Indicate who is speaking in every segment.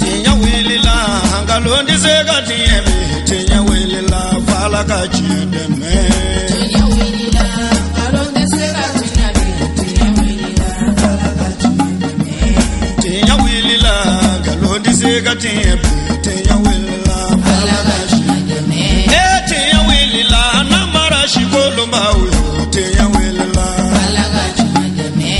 Speaker 1: Tiɲɛ wulila nkalon tɛ se ka tiɲɛ bi tiɲɛ wulila f'Ala ka tiɲɛ dɛmɛ. Tiɲɛ wulila nkalon tɛ se ka tiɲɛ bi tiɲɛ wulila f'Ala ka tiɲɛ dɛmɛ. Tiɲɛ wulila nkalon tɛ se ka tiɲɛ bi tiɲɛ wulila f'Ala ka tiɲɛ dɛmɛ. Ee tiɲɛ wulila namara sikolonbaw yo tiɲɛ wulila f'Ala ka tiɲɛ dɛmɛ.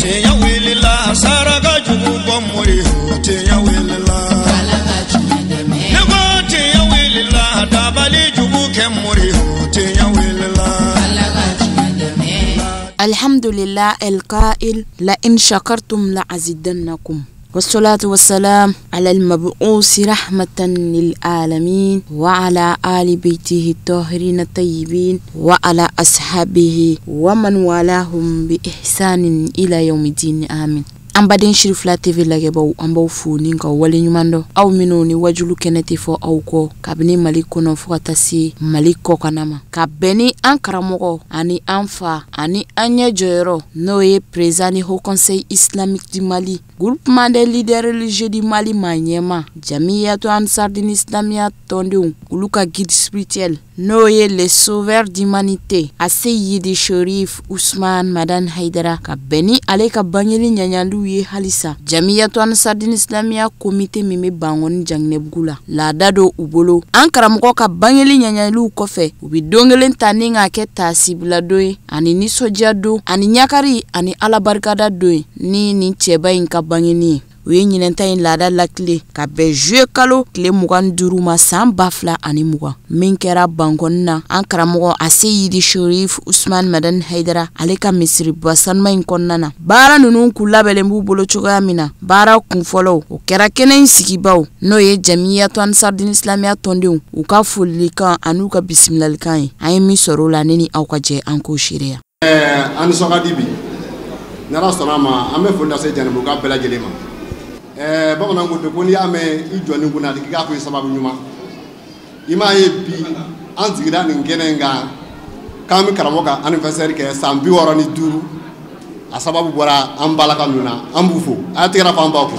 Speaker 1: Tiɲɛ wulila saraka jugu bɔ mori yo tiɲɛ wulila f'Ala ka tiɲɛ dɛmɛ. Ne ko tiɲɛ wulila dabali jugu kɛ mori yo tiɲɛ wulila f'Ala ka tiɲɛ dɛmɛ.
Speaker 2: Alhamdulillah القائل لئن شكرتم لأزيدنكم والصلاة والسلام على المبعوث رحمة للعالمين وعلى آل بيته الطاهرين الطيبين وعلى أصحابه ومن والاهم بإحسان إلى يوم الدين آمين. An baden Sirifila TV lajɛbaw, an b'aw fo ni ka waleɲuman dɔn aw minnu ni wajulu kɛnɛ tɛ fɔ aw kɔ kabini Mali kɔnɔ fo ka taa se Mali kɔkanna ma, ka bɛn ni an karamɔgɔ ani an fa ani an ɲɛ jɔyɔrɔ n'o ye président ni Haut Conseil Islamique du Mali, groupement des leaders religieux du Mali maa ɲɛma, Jamiyatu Ansardini Islamiya tɔndenw olu ka guide spirituel n'o ye le sauveur d'humanité Aseyidi Sherif Usman Madan Haidara, ka bɛn ni ale ka bangeli ɲaɲaliw ye halisa. Jamiyatu Ansardini Islamiya comité min bɛ Bankɔni Janginɛbugu la, laada don u bolo an karamɔgɔ ka bangeli ɲaɲaliw kɔfɛ u bɛ don kelen ta ni k'a kɛ taasibila don ye ani nisɔndiya don ani ɲakari ani ala barikada don ye ni nin cɛba in ka bangeni ye. U ye ɲinɛnta in laada lakile ka bɛn juillet kalo tile 25 ma san 2020 min kɛra Bankɔni na an karamɔgɔ Aseyidi Sherif Usman Madan Haidara ale ka misiriba sanuma in kɔnɔna na. Baara ninnu kun labɛnnen b'u bolo cogoya min na, baara kunfɔlɔw o kɛra kɛnɛ in sigibaw n'o ye Jamiyatu Ansardini Islamiya tɔndenw u ka folilikan an'u ka bisimilalikan ye. An ye min sɔrɔ o la, ne ni aw ka jɛ an k'o seereya.
Speaker 3: An nisɔn ka di bi n'Ala sɔnna a ma, an bɛ foli lase Janɛbuguka bɛɛ lajɛlen ma. Bamananw ko ten ko n'i y'a mɛn i jɔ ni kunna k'i k'a fɔ i sababu ɲuman. I m'a ye bi an sigira nin kɛnɛ in kan k'an bɛ karamɔgɔ ka anniversaire kɛ san 65, a sababu bɔra an balaka ninnu na, an b'u fo, a y'a tɛgɛrɛ fɔ an baw kun.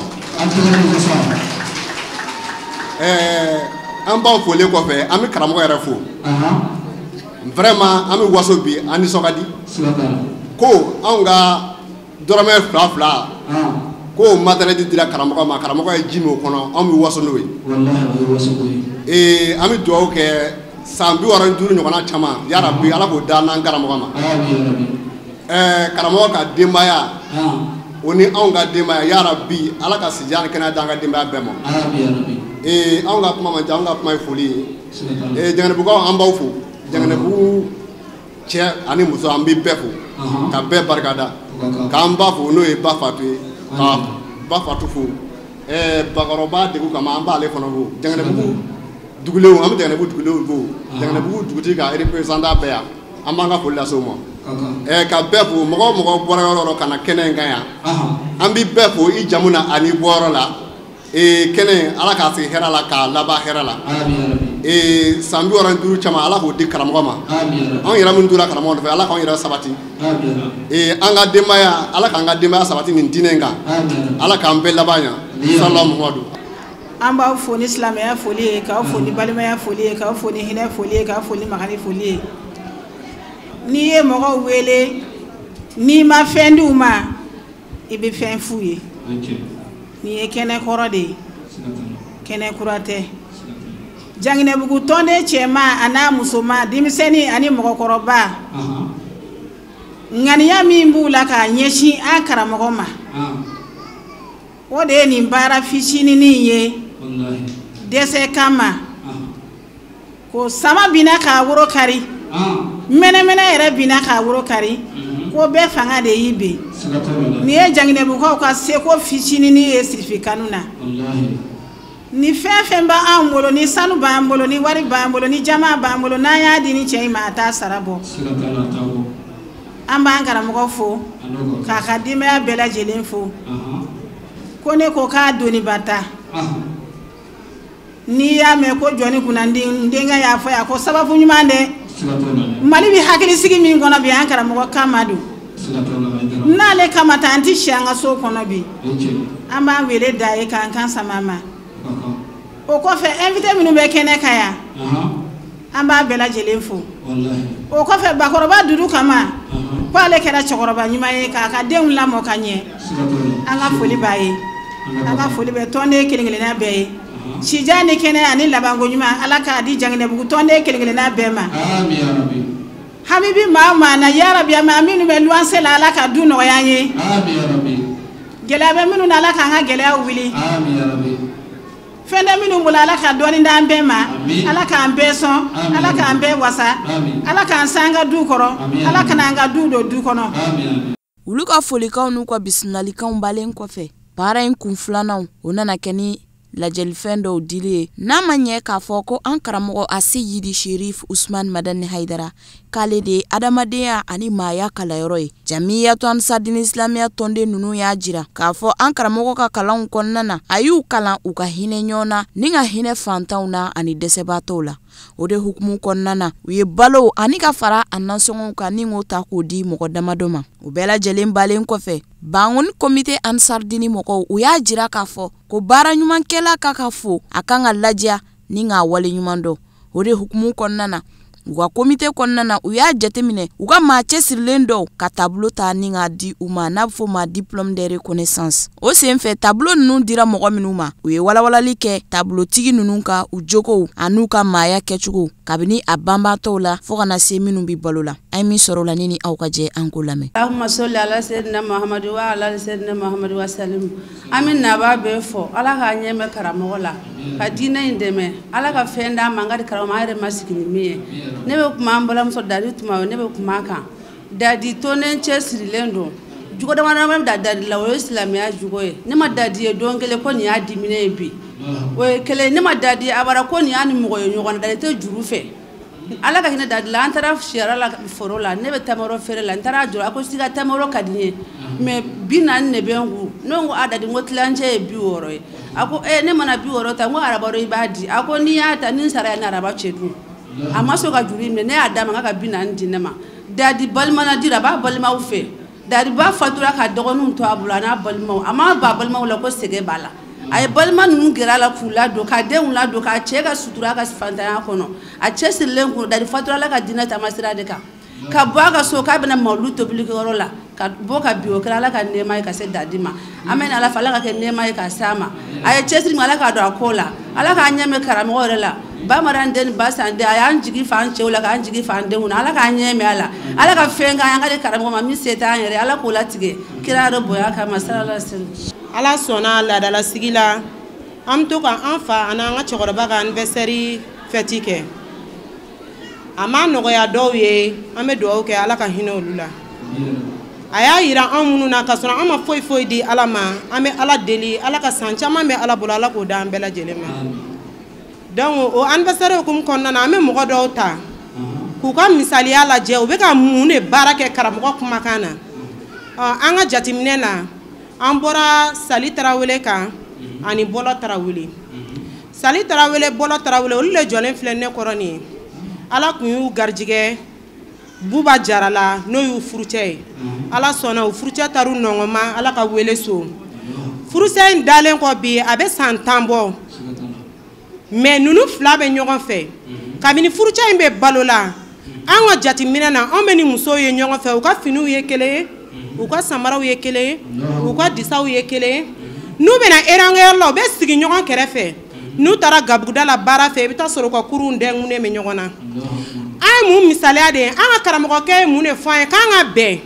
Speaker 3: An baw folen kɔfɛ, an bɛ karamɔgɔ yɛrɛ fo. Vraiment an bɛ waso bi, an nisɔn ka di ko anw ka dɔrɔmɛ 2 2 ko matériel dira karamɔgɔ ma, karamɔgɔ ye ji min o kɔnɔ, anw bɛ waso n'o ye. An bɛ dugawu kɛ san 65 ɲɔgɔnna caman yarabi Ala k'o da n'an karamɔgɔ ma. Karamɔgɔ ka denbaya o ni anw ka denbaya yarabi Ala ka sijan ni kɛnɛya d'an ka denbaya bɛɛ ma. Anw ka kuma man ca, anw ka kuma ye foli ye. Janginɛbugukaw an b'aw fo, Janginɛbugu cɛ ani muso an bɛ bɛɛ fo ka bɛɛ barikada, k'an ba fo n'o ye Ba Fatu ye, ka Ba Fatu fo. Bakɔrɔba degun kama an b'ale fana fo. Janginɛbugu dugulenw, an bɛ Janginɛbugu dugulenw fo. Janginɛbugu dugutigi ka représentant bɛɛ yan, an b'an ka foli lase u ma. Ka bɛɛ fo, mɔgɔ o mɔgɔ bɔra yɔrɔ o yɔrɔ ka na kɛnɛ in kan yan, an bɛ bɛɛ fo i jamu na ani bɔyɔrɔ la. Kɛnɛ Ala k'a sigi hɛrɛ la k'a laban hɛrɛ la. San 65 caman Ala k'o di karamɔgɔ ma. Anw yɛrɛ minnu tora karamɔgɔ nɔfɛ, Ala k'anw yɛrɛ sabati. An ka denbaya, Ala k'an ka denbaya sabati nin diinɛ in kan. Ala k'an bɛɛ laban ɲa. Sallallahu Muhammadu.
Speaker 4: An b'aw fo ni silamɛya foli ye, k'aw fo ni balimaya foli ye, k'aw fo ni hinɛ foli ye, k'aw fo ni makari foli ye. N'i ye mɔgɔw wele, n'i ma fɛn d'u ma, i bɛ fɛn f'u ye. Nin ye kɛnɛ kɔrɔ de ye, kɛnɛ kura tɛ. Janginɛbugu tɔnden cɛman a n'a musoman, denmisɛnnin ani mɔgɔkɔrɔba, ŋaniya min b'u la k'a ɲɛsin an karamɔgɔ ma, o de ye nin baara fitininin ye dɛsɛ kama. Ko sama binna k'a woro kari, mɛnɛmɛnɛ yɛrɛ binna k'a woro kari, ko bɛɛ fanga de y'i bin. Nin ye Janginɛbugukaw ka seko fitininin ye sirifikanu na. Ni fɛn fɛn b'an bolo, ni sanu b'an bolo, ni wari b'an bolo, ni jama b'an bolo, n'an y'a di ni cɛ in ma, a t'a sara bɔ. An b'an karamɔgɔ fo k'a ka denbaya bɛɛ lajɛlen fo. Ko ne ko k'a doniba ta. N'i y'a mɛn ko jɔnni kunna n denkɛ y'a fɔ yan ko sababu ɲuman dɛ. Mali bɛ hakilisigi min kɔnɔ bi, an karamɔgɔ kama don. N'ale kama taa an ti si an ka so kɔnɔ bi. An b'an wele da ye k'an kan sama ma. O kɔfɛ invité minnu bɛ kɛnɛ kan yan, an b'a bɛɛ lajɛlen fo. O kɔfɛ bakɔrɔba Dudu kama, ko ale kɛra cɛkɔrɔba ɲuman ye k'a ka denw lamɔ ka ɲɛ. An ka foli b'a ye. An ka foli bɛ tɔnden kelen kelenna bɛɛ ye. Sijan ni kɛnɛya ani labanko ɲuman, Ala k'a di Janginɛbugu tɔnden kelen kelenna bɛɛ ma. Hami bi maa o maa na, yarabi a minnu bɛ luwanse la, Ala ka du nɔgɔya an ye. Gɛlɛya bɛ minnu na, Ala k'an ka gɛlɛyaw wuli. Fɛn tɛ minnu bolo, Ala ka dɔɔni d'an bɛɛ ma. Ala k'an bɛɛ sɔn, Ala k'an bɛɛ wasa, Ala k'an san an ka du kɔrɔ, Ala kana an ka du don du kɔnɔ.
Speaker 2: Olu ka folikanw n'u ka bisimilalikanw balen kɔfɛ, baara in kun filanan o nana kɛ ni lajɛlifɛn dɔw dili ye. N'a ma ɲɛ k'a fɔ ko an karamɔgɔ Aseyidi Sherif Usman Madani Hayidara k'ale de ye adamadenya ani maaya kalayɔrɔ ye. Jamiyatu Ansaridini Isilamiya tɔnden ninnu y'a jira k'a fɔ an karamɔgɔ ka kalanw kɔnɔna na, a y'u kalan u ka hinɛ ɲɔgɔn na ni ka hinɛ fantanw na ani dɛsɛbaatɔw la. O de hukumu kɔnɔna na, u ye balo ani ka fara a nasɔngɔw kan ni k'o ta k'o di mɔgɔ damadɔ ma. O bɛɛ lajɛlen balen kɔfɛ, Bankoni komite Ansaridini mɔgɔw u y'a jira k'a fɔ ko baara ɲumankɛla ka ka fo, a kan ka ladiya ni k'a wale ɲuman dɔn. O de hukumu kɔnɔna na, u ka komite kɔnɔna na, u y'a jateminɛ u ka maa cɛsirilen dɔw ka tableau ta ni k'a di u ma, n'a bɛ fɔ o ma diplôme de reconnaissance. O senfɛ tableau ninnu dira mɔgɔ minnu ma, u ye walawalali kɛ tableau-tigi ninnu ka u jogow an'u ka maaya kɛcogo kabini a banbaatɔw la fo ka na se minnu bɛ balo la. An ye min sɔrɔ o la, ne ni aw ka jɛ an k'o lamɛn.
Speaker 5: Allahumma salli ala sayyidina Muhammadu wa ala sayyidina Muhammadu wa sallim. An bɛ naba bɛɛ fɔ, Ala k'a ɲɛ mɛn karamɔgɔ la, ka diinɛ in dɛmɛ, Ala ka fɛn d'an ma, an ka di karamɔgɔ ma, an yɛrɛ ma sigi ni min ye. Ne bɛ kuma an balimamuso Dadi Tuma, ne bɛ kuma a kan. Dadi tonnen cɛsirilen don. Jogo dama dama bɛ da Dadi la, o ye silamɛya jogo ye. Ne ma Dadi ye don kelen ko nin y'a diminɛ ye bi. O ye kelen, ne ma Dadi ye abada ko nin y'a ni mɔgɔ ye ɲɔgɔn na, Dadi tɛ juru fɛ. Ala ka hinɛ Dadi la, an taara siyɔrɔ la foro la, ne bɛ tamaro feere la, n taara jɔ, a ko siga tamaro ka di n ye, mais 40 de bɛ n kun. Ne ko a Dadi, n ko tilancɛ ye 60 ye. A ko ne mana 60 ta, n ko araba dɔ i b'a di. A ko n'i y'a ta, ni n sara ye ni araba cɛ dun. A ma sɔn ka juru in minɛ, ne y'a d'a ma, n k'a ka 40 di ne ma. Dadi balimana dira, a b'a balimaw fɛ. Dadi ba fatura ka dɔgɔninw to a bolo, a n'a balimaw. A ma ba balimaw la ko sɛgɛn b'a la. A ye balima ninnu gɛrɛ a la k'u ladon, k'a denw ladon, k'a cɛ ka sutura a ka fantanya kɔnɔ. A cɛ sirilen kun, Dadi fatura la ka diinɛ taamasira de kan. Ka bɔ a ka so k'a bɛna mawulu tobilikɛyɔrɔ la, ka bɔ ka bin, o kɛra Ala ka nɛɛma ye ka se Dadi ma. An bɛ Ala fɛ, Ala ka kɛ nɛɛma ye ka s'a ma. A ye cɛsiri min, Ala k'a don a ko la. Ala k'an ɲɛ mɛn karamɔgɔ yɛrɛ la. Bamanan den ni basan den, a y'an jigi fa an cɛw la, k'an jigi fa an denw na. Ala k'an ɲɛ mɛn a la. Ala ka fɛn k'an ye, an ka di karamɔgɔ ma min se t'an yɛrɛ, Ala k'o latigɛ kira yɛrɛ bonya kama, sallallahu alaihi wasallam.
Speaker 6: Ala sɔnna laadalasigi la, an bɛ to ka an fa ani an ka cɛkɔrɔba ka anniversaire fête kɛ. A ma nɔgɔya dɔw ye, an bɛ dugawu kɛ Ala ka hinɛ olu la. A y'a yira an minnu na k'a sɔrɔ an ma foyi foyi di Ala ma, an bɛ Ala deli, Ala ka san caman bɛ Ala bolo, Ala k'o d'an bɛɛ lajɛlen ma. Donc o anniversaire hukumu kɔnɔna na, an bɛ mɔgɔ dɔw ta k'u ka misaliya lajɛ, u bɛ ka mun de baara kɛ karamɔgɔ kumakan na. An ka jateminɛ na, an bɔra Sali Tarawele kan ani Bɔlɔ Tarawele. Sali Tarawele, Bɔlɔ Tarawele, olu de jɔlen filɛ ne kɔrɔ nin ye. Ala kun y'u garijɛgɛ Buba Jara la, n'o y'u furucɛ ye. Ala sɔnna u furucɛ taar'u nɔngɔn ma, Ala ka wele so. Furucɛ in dalen kɔ bi, a bɛ san 10 bɔ. Mais ninnu fila bɛ ɲɔgɔn fɛ. Kabini furucɛ in bɛ balo la, an ka jateminɛ na, anw bɛ ni musow ye ɲɔgɔn fɛ, u ka finiw ye kelen ye, u ka samaraw ye kelen ye, u ka disaw ye kelen ye. N'u bɛna erankɛyɔrɔ la, u bɛ sigi ɲɔgɔn kɛrɛfɛ. N'u taara gabuguda la baara fɛ, i bɛ taa sɔrɔ u ka kurunw dɛngunnen bɛ ɲɔgɔn na. An ye mun misaliya de ye? An ka karamɔgɔkɛ ye mun de fɔ an ye? K'an ka bɛn,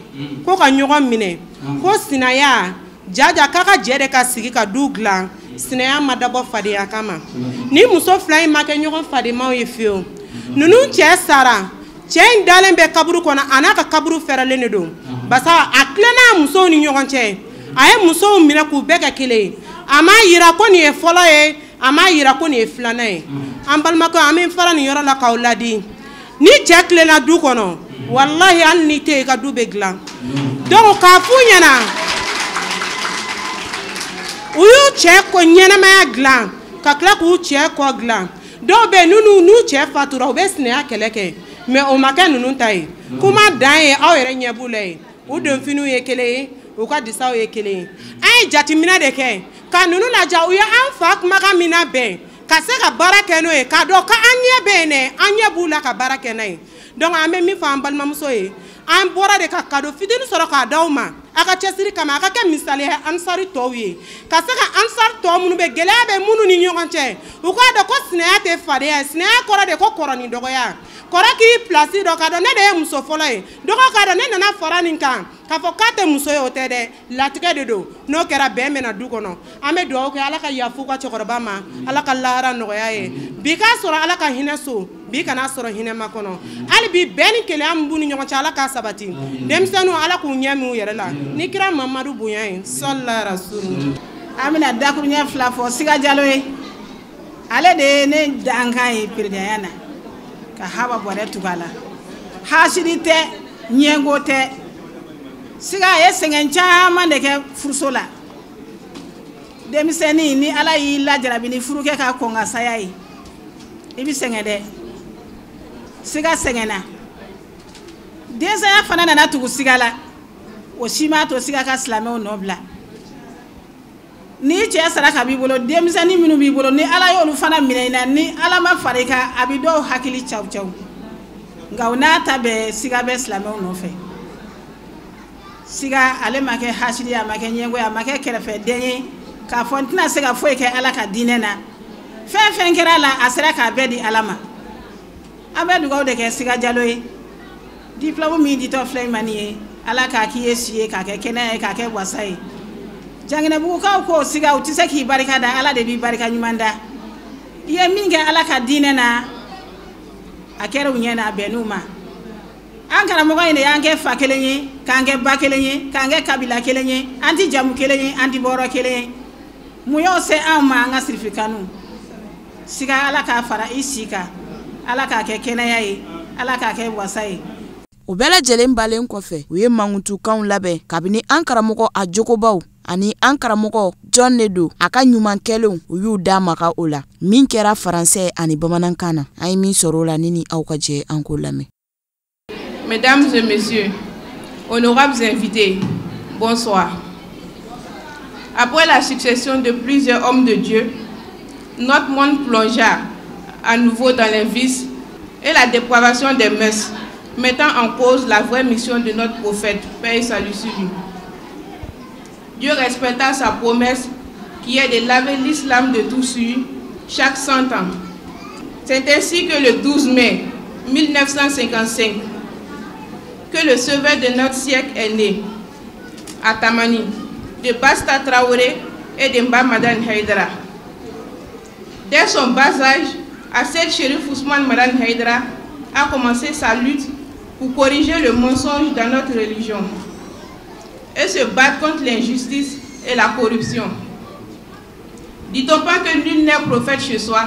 Speaker 6: ko ka ɲɔgɔn minɛ, ko sinaya jaja k'a ka jɛ de ka sigi ka du dilan. Sinaya ma dabɔ fadenya kama. Ni muso fila in ma kɛ ɲɔgɔn fadenmaw ye fiyewu. Ninnu cɛ sara, cɛ in dalen bɛ kaburu kɔnɔ, a n'a ka kaburu fɛrɛlen de don. Barisa a tilenna musow ni ɲɔgɔn cɛ, a ye musow minɛ k'u bɛɛ kɛ kelen ye. A m'a yira ko nin ye fɔlɔ ye, a m'a yira ko nin ye filanan ye. An balimakɛw, an bɛ fara nin yɔrɔ la k'aw ladi. Ni cɛ tilenna du kɔnɔ, walahi hali n'i tɛ yen, i ka du bɛ dilan. Donc k'a f'u ɲɛna, u y'u cɛ ko ɲɛnamaya dilan, ka tila k'u cɛ kɔ dilan. Dɔw bɛ yen, n'u cɛ fatura, u bɛ sinaya kɛlɛ kɛ, mais o ma kɛ ninnu ta ye. Kuma dan ye aw yɛrɛ ɲɛ b'u la ye. U donfiniw ye kelen ye, u ka disaw ye kelen ye. An ye jateminɛ de kɛ ka ninnu lajɛ, u ye an fa kumakan min labɛn ka se ka baara kɛ n'o ye, k'a dɔn k'an ɲɛ bɛ yen dɛ, an ɲɛ b'u la ka baara kɛ n'a ye. Donc an bɛ min fɔ an balimamuso ye, an bɔra de ka cadeau fitinin sɔrɔ k'a d'aw ma a ka cɛsiri kama, a ka kɛ misali ye ansari tɔw ye, ka se ka ansari tɔ minnu bɛ gɛlɛya bɛ minnu ni ɲɔgɔn cɛ, u k'a dɔn ko sinaya tɛ fadenya ye, sinaya kɔrɔ de ko kɔrɔ ni dɔgɔya. Kɔrɔ k'i place dɔn, k'a dɔn ne de ye muso fɔlɔ ye, dɔgɔ k'a dɔn ne nana fara nin kan, k'a fɔ k'a tɛ muso ye, o tɛ dɛ, latigɛ de don. N'o kɛra bɛn bɛna du kɔnɔ. An bɛ dugawu kɛ Ala ka yafa ka cɛkɔrɔba ma, Ala ka lahara nɔgɔya ye. Bi k'a sɔrɔ Ala ka hinɛ so, bi kana sɔrɔ hinɛ ma kɔnɔ. Hali bi bɛn ni kelenya min b'u ni ɲɔgɔn cɛ, Ala k'a sabati. Denmisɛnninw, Ala k'u ɲɛ min u yɛrɛ la ni kira Mamadu bonya ye, sɔlila rasulu.
Speaker 4: An bɛna dakuruɲɛ fila fɔ Siga Jalo ye. Ale de ye ne dankan ye peredenya na ka Hawa Bɔrɛ tugu a la. Hasidi tɛ, ɲɛngo tɛ. Siga ye sɛgɛn caman de kɛ furuso la. Denmisɛnnin, ni Ala y'i lajarabi ni furukɛ ka kɔn ka saya ye, i bɛ sɛgɛn dɛ. Siga sɛgɛnna. Densaya fana nana tugu Siga la. O si m'a to Siga ka silamɛw nɔ bila. N'i cɛ sara ka b'i bolo, denmisɛnnin minnu b'i bolo, ni Ala y'olu fana minɛ i la, ni Ala ma fara i kan, a bɛ dɔw hakili caw caw. Nka o n'a ta bɛɛ, Siga bɛ silamɛw nɔfɛ. Siga ale ma kɛ hasidi ye, a ma kɛ ɲɛngo ye, a ma kɛ kɛrɛfɛden ye k'a fɔ n tɛna se ka foyi kɛ Ala ka diinɛ na. Fɛn fɛn kɛra a la, a sera k'a bɛɛ di Ala ma. An bɛ dugawu de kɛ Siga Jalo ye. Diplôme min ditɔ filɛ i ma nin ye, Ala k'a k'i ye si ye, k'a kɛ kɛnɛya ye, k'a kɛ wasa ye. Janginɛbugukaw ko Siga, u tɛ se k'i barika da, Ala de b'i barika ɲuman da. I ye min kɛ Ala ka diinɛ na, a kɛra u ɲɛ na, a bɛnn'u ma. An karamɔgɔ in de y'an kɛ fa kelen ye, k'an kɛ ba kelen ye, k'an kɛ kabila kelen ye, an ti jamu kelen ye, an ti bɔyɔrɔ kelen ye. Mun y'o se anw ma an ka sirifikanu? Siga, Ala k'a fara i si kan, Ala k'a kɛ kɛnɛya ye, Ala k'a kɛ wasa ye.
Speaker 2: O bɛɛ lajɛlen balen kɔfɛ, u ye mankutukanw labɛn kabini an karamɔgɔ a jogobaw ani an karamɔgɔ jɔn de don, a ka ɲuman kɛlenw, u y'u da maga o la, min kɛra faransɛ ani bamanankan na. An ye min sɔrɔ o la, ni aw ka jɛ an k'o lamɛn.
Speaker 7: Mesdames et messieurs, honorables invités, bonsoir. Après la succession de plusieurs hommes de Dieu, notre monde plongea à nouveau dans les vices et la dépravation des mœurs, mettant en cause la vraie mission de notre prophète, paix et salut sur lui. Dieu respecta sa promesse qui est de laver l'islam de tout souillure chaque 100 ans. C'est ainsi que le 12 mai 1955, que le sauveur de notre siècle est né, à Tamani, de Basta Traoré et de Mba Madani Haïdara. Dès son bas âge, Assaid Chérif Ousmane Madani Haïdara a commencé sa lutte pour corriger le mensonge dans notre religion et se battre contre l'injustice et la corruption. Dit-on pas que nul n'est prophète chez soi?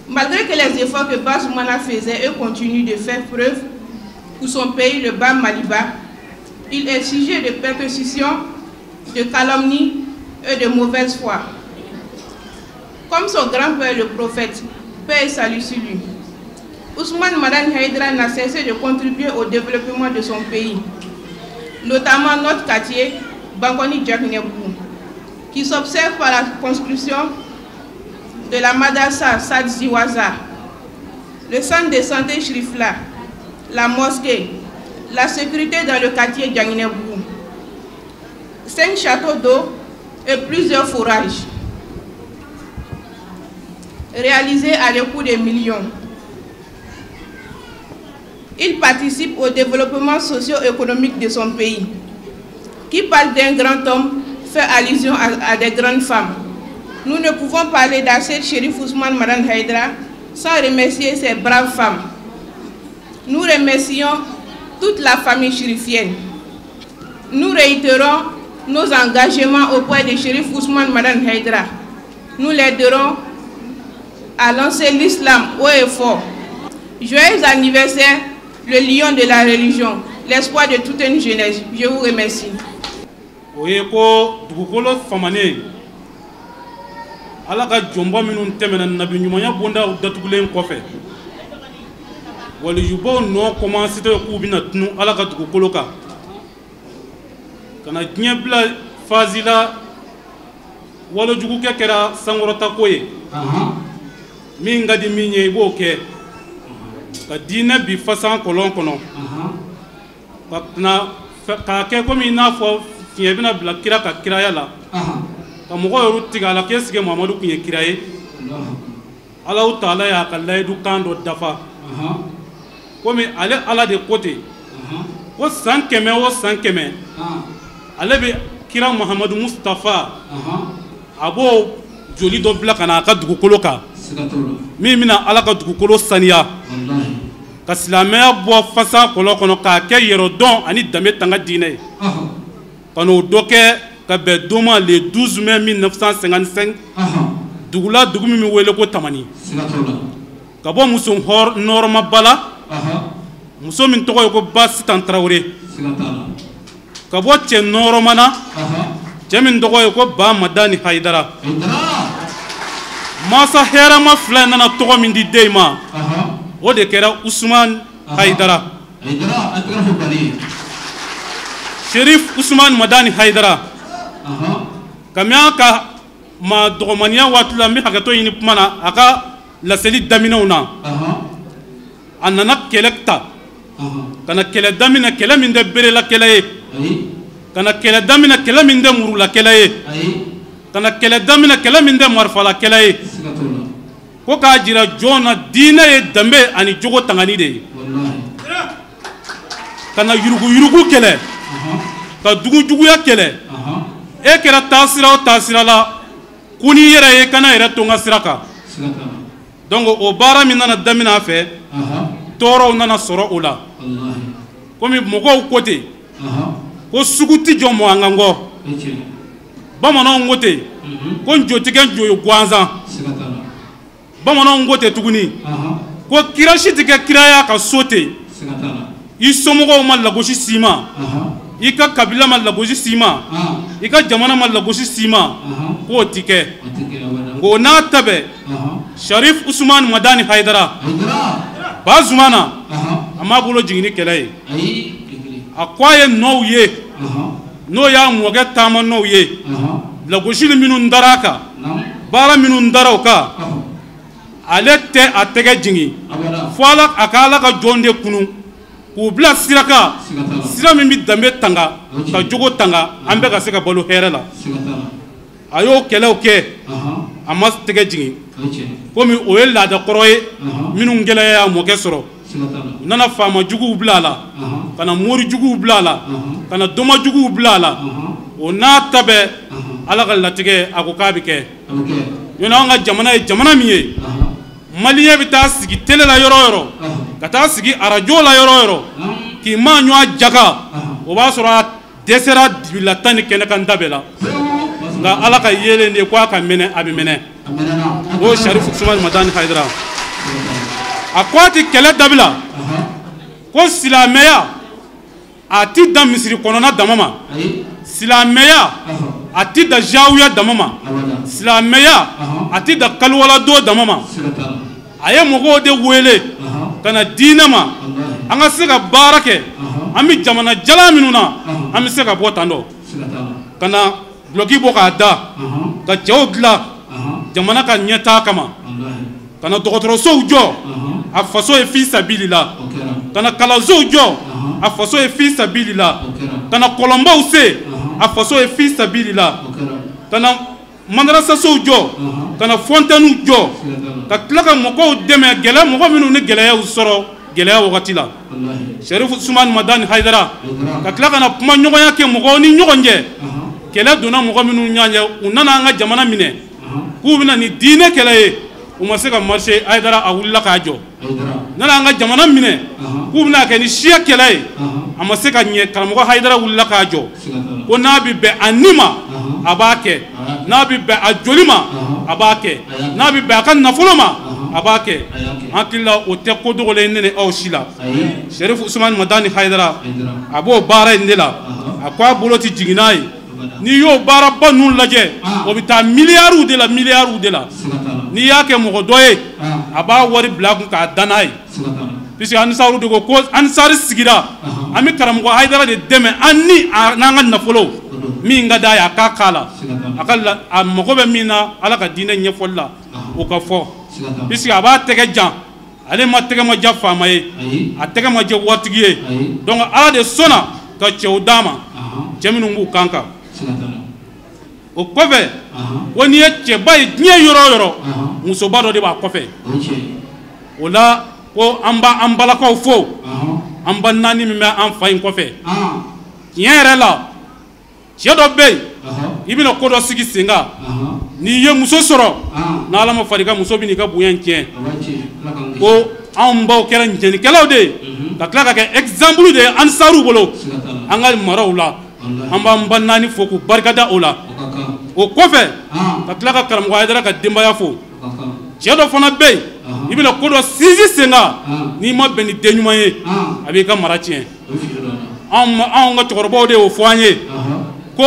Speaker 7: Malgré que les efforts que Bazoumana faisait et continue de faire preuve pour son pays, le Bas Maliba, il est sujet de persécution, de calomnie et de mauvaise foi. Comme son grand-père le prophète, paix et salut sur lui, Ousmane Madani Haïdara n'a cessé de contribuer au développement de son pays, notamment notre quartier, Bankoni Diakinebougou, qui s'observe par la construction de la Madrasa Sadziwaza, le centre de santé Chrifla, la mosquée, la sécurité dans le quartier Diakinebougou, 5 châteaux d'eau et plusieurs forages, réalisés à le coût de millions. Il participe au développement socio-économique de son pays. Qui parle d'un grand homme fait allusion à des grandes femmes. Nous ne pouvons parler d'Assaid Chérif Ousmane Madani Haïdara sans remercier ces braves femmes. Nous remercions toute la famille chérifienne. Nous réitérons nos engagements auprès de Chérif Ousmane Madani Haïdara. Nous l'aiderons à lancer l'islam haut et fort. Joyeux anniversaire, le lion de la religion, l'espoir de toute une jeunesse. Je vous remercie.
Speaker 8: Oye ko dugukolo famane Ala ka jɔnba minnu tɛmɛna nabi ɲumanya bonda datugulen kɔfɛ walijubaw nɔ commencé k'u bɛna tunu Ala ka dugukolo kan. Ka na diɲɛ bila fazi la walojugukɛ kɛra sankɔrɔtako ye min ka di min ye i b'o kɛ ka diinɛ bi fasan kɔlɔn kɔnɔ k'a kɛ komi i n'a fɔ fiɲɛ bɛna bila kira ka kiraya la ka mɔgɔ yɛrɛ tigɛ a la k'e sigi Mamadu tun ye kira ye Alahu taala y'a ka layidu kan dɔ dafa komi ale Ala de ko ten ko san 100 o san 100 ale bɛ kira Mahamadu Mustafa a b'o joli dɔ bila ka na a ka dugukolo kan min bɛna Ala ka dugukolo saniya ka silamɛya bɔ fasa kɔlɔn kɔnɔ k'a kɛ yɛrɛdɔn ani danbe tanga diinɛ ye ka n'o dɔ kɛ ka bɛn don ma le 12 mai 1955 dugu la dugu min bɛ wele ko Tamani ka bɔ muso nɔrɔmaba la muso min tɔgɔ ye ko Basitan Tarawele ka bɔ cɛ nɔrɔma na cɛ min tɔgɔ ye ko Ba Madani Hayidara masa hɛrɛma fila nana tɔgɔ min di den ma o de kɛra Usumani Hayidara Sherif Usumani Madani Hayidara kabini a ka maa dɔgɔmaniya waati la n bɛ hakɛto ɲini kuma na a ka laseli daminɛw na a nana kɛlɛ ta ka na kɛlɛ daminɛ kɛlɛ min tɛ berela kɛlɛ ye ka na kɛlɛ daminɛ kɛlɛ min tɛ murula kɛlɛ ye ka na kɛlɛ daminɛ kɛlɛ min tɛ marifala kɛlɛ ye ko k'a jira jɔn na diinɛ ye danbe ani jogo tangani de ye ka na yuruguyurugu kɛlɛ ka dugujuguya kɛlɛ e kɛra taasira o taasira la ko n'i yɛrɛ ye kana yɛrɛ to n ka sira kan donc o baara min nana daminɛ a fɛ tɔɔrɔw nana sɔrɔ o la komi mɔgɔw ko ten ko sugu ti jɔ mɔgɔ kɔ bamananw ko ten ko njo ti kɛ njo ye gansan bamananw ko ten tuguni ko kira si ti kɛ kiraya ka so ten i somɔgɔw ma lagosi s'i ma i ka kabila ma lagosi s'i ma i ka jamana ma lagosi s'i ma k'o ti kɛ nka n'a ta bɛɛ Sharif Usumani Madani Hayidara Bazumana a m'a bolo jigin ni kɛlɛ ye a ko a ye nɔw ye n'o y'a mɔkɛ taama nɔw ye lagosili minnu dara a kan baara minnu dara o kan ale tɛ a tɛgɛ jigin fo a ka Ala ka jɔn de kunu k'u bila sira kan sira min bɛ danbe tanga ka jogo tanga an bɛɛ ka se ka balo hɛrɛ la a y'o kɛlɛw kɛ a ma tɛgɛ jigin komi o ye laada kɔrɔ ye minnu gɛlɛya y'a mɔkɛ sɔrɔ u nana faama juguw bila a la ka na mori juguw bila a la ka na doma juguw bila a la o n'a ta bɛɛ Ala ka latigɛ a ko k'a bɛ kɛ yɔrɔ an ka jamana ye jamana min ye maliyɛn bɛ taa sigi télé la yɔrɔ o yɔrɔ ka taa sigi arajo la yɔrɔ o yɔrɔ k'i maa ɲɔgɔn jaga o b'a sɔrɔ a dɛsɛra dibila tan ni kɛnɛ kan da bɛɛ la nka Ala ka yeelen de ko a ka mɛnɛ a bɛ mɛnɛ o Sharif Usumani Madani Hayidara a ko a ti kɛlɛ dabila ko silamɛya a ti dan misiri kɔnɔna dama ma silamɛya a ti dan zawiya dama ma silamɛya a ti dan kaliwaladon dama ma a ye mɔgɔw de wele ka na diinɛ ma an ka se ka baara kɛ an bɛ jamana jalan minnu na an bɛ se ka bɔ tan dɔ ka na dulɔki bɔ k'a da ka cɛw dilan jamana ka ɲɛtaa kama ka na dɔgɔtɔrɔsow jɔ a faso ye fi sabili la ka na kalansow jɔ a faso ye fi sabili la ka na kɔlɔnbaw se a faso ye fi sabili la ka na madarasasow jɔ ka na fɔntɛniw jɔ ka tila ka mɔgɔw dɛmɛ gɛlɛya mɔgɔ minnu ni gɛlɛya y'u sɔrɔ gɛlɛya wagati la Sharif Usumani Madani Hayidara ka tila ka na kuma ɲɔgɔnya kɛ mɔgɔw ni ɲɔgɔn cɛ kɛlɛ donna mɔgɔ minnu ɲɔgɔn cɛ u nana an ka jamana minɛ k'u bɛna ni diinɛ kɛlɛ ye u ma se ka marcher Hayidara a wulila k'a jɔ nana an ka jamana minɛ k'u bɛna kɛ ni siya kɛlɛ ye a ma se ka ɲɛ karamɔgɔ Hayidara wulila k'a jɔ ko n'a bɛ bɛn a ni ma a b'a kɛ n'a bɛ bɛn a joli ma a b'a kɛ n'a bɛ bɛn a ka nafolo ma a b'a kɛ an hakili la o tɛ ko dogolen ne ni aw si la Sharif Usumani Madani Hayidara a b'o baara in de la a ko a bolo tɛ jigin n'a ye n'i y'o baaraba ninnu lajɛ o bɛ taa miliyariw de la miliyariw de la n'i y'a kɛ mɔgɔ dɔ ye a b'a wari bila a kun k'a da n'a ye puisque Anisaru de ko ko Anisari sigira An bɛ karamɔgɔ Hayidara de dɛmɛ an ni n'an ka nafolo min ka d'a ye a k'a k'a la a ka a mago bɛ min na Ala ka diinɛ ɲɛfɔli la o ka fɔ puisque a b'a tɛgɛ jan ale ma tɛgɛ ma ja faama ye a tɛgɛ ma jɛ waritigi ye donc Ala de sɔnna ka cɛw d'a ma cɛ minnu b'u kan kan o kɔfɛ ko n'i ye cɛba ye diɲɛ yɔrɔ o yɔrɔ musoba dɔ de b'a kɔfɛ o la ko an b'an balakaw fo an ba naani min bɛ an fa in kɔfɛ tiɲɛ yɛrɛ la cɛ dɔ bɛ yen i bɛna ko dɔ sigi sen kan n'i ye muso sɔrɔ n'Ala ma far'i kan muso bɛ n'i ka bonya in tiɲɛ ko anw baw kɛra jɛnikɛlaw de ye ka tila ka kɛ exemple de ye ansaruw bolo an ka maraw la an b'an ba naani fo k'u barikada o la o kɔfɛ ka tila ka karamɔgɔ Hayidara ka denbaya fo cɛ dɔ fana bɛ yen i bɛna ko dɔ sinsin sen kan n'i ma bɛn ni den ɲuman ye a b'i ka mara tiɲɛ anw ka cɛkɔrɔbaw de y'o fɔ an ye ko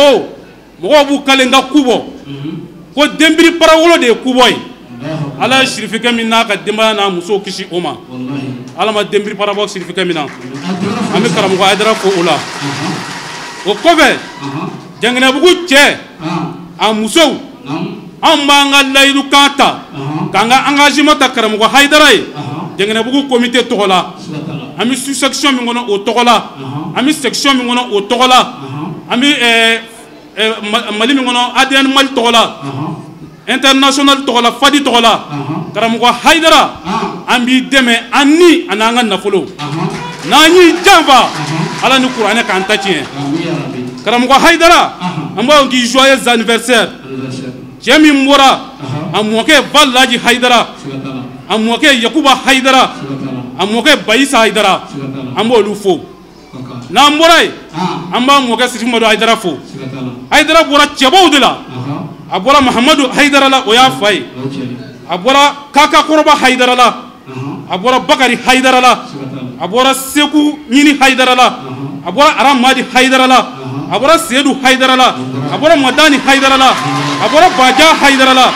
Speaker 8: mɔgɔw b'u kalen ka ku bɔ ko denbiri parawolo de ye kubɔ ye Ala ye sirifikɛ min n'a ka denbaya n'a musow kisi o ma Ala ma denbiri para bɔ sirifikɛ min na an bɛ karamɔgɔ Hayidara fo o la o kɔfɛ Jɛngɛnɛbugu cɛ a musow anw b'an ka layidukan ta k'an ka engagement ta karamɔgɔ Hayidara ye Jɛngɛnɛbugu comité tɔgɔ la an bɛ sous section min kɔnɔ o tɔgɔ la an bɛ section min kɔnɔ o tɔgɔ la an bɛ Mali min kɔnɔ ADN Mali tɔgɔ la international tɔgɔ la Fadi tɔgɔ la karamɔgɔ Hayidara an b'i dɛmɛ an ni a n'an ka nafolo n'an y'i janfa Ala ni kuranɛ k'an ta tiɲɛ karamɔgɔ Hayidara an b'a fɔ k'i joyeux anniversaire cɛ min bɔra a mɔkɛ Balaji Hayidara a mɔkɛ Yakuba Hayidara a mɔkɛ Bayisa Hayidara an b'olu fo n'an bɔra yen an b'a mɔkɛ Sirifu Madu Hayidara fo Hayidara bɔra cɛbaw de la a bɔra Mahamadu Hayidara la o y'a fa ye a bɔra Kakakɔrɔba Hayidara la a bɔra Bakari Hayidara la a bɔra Seku Ɲini Hayidara la a bɔra Aramadi Hayidara la a bɔra Sedu Hayidara la a bɔra Madani Hayidara la a bɔra Baja Hayidara la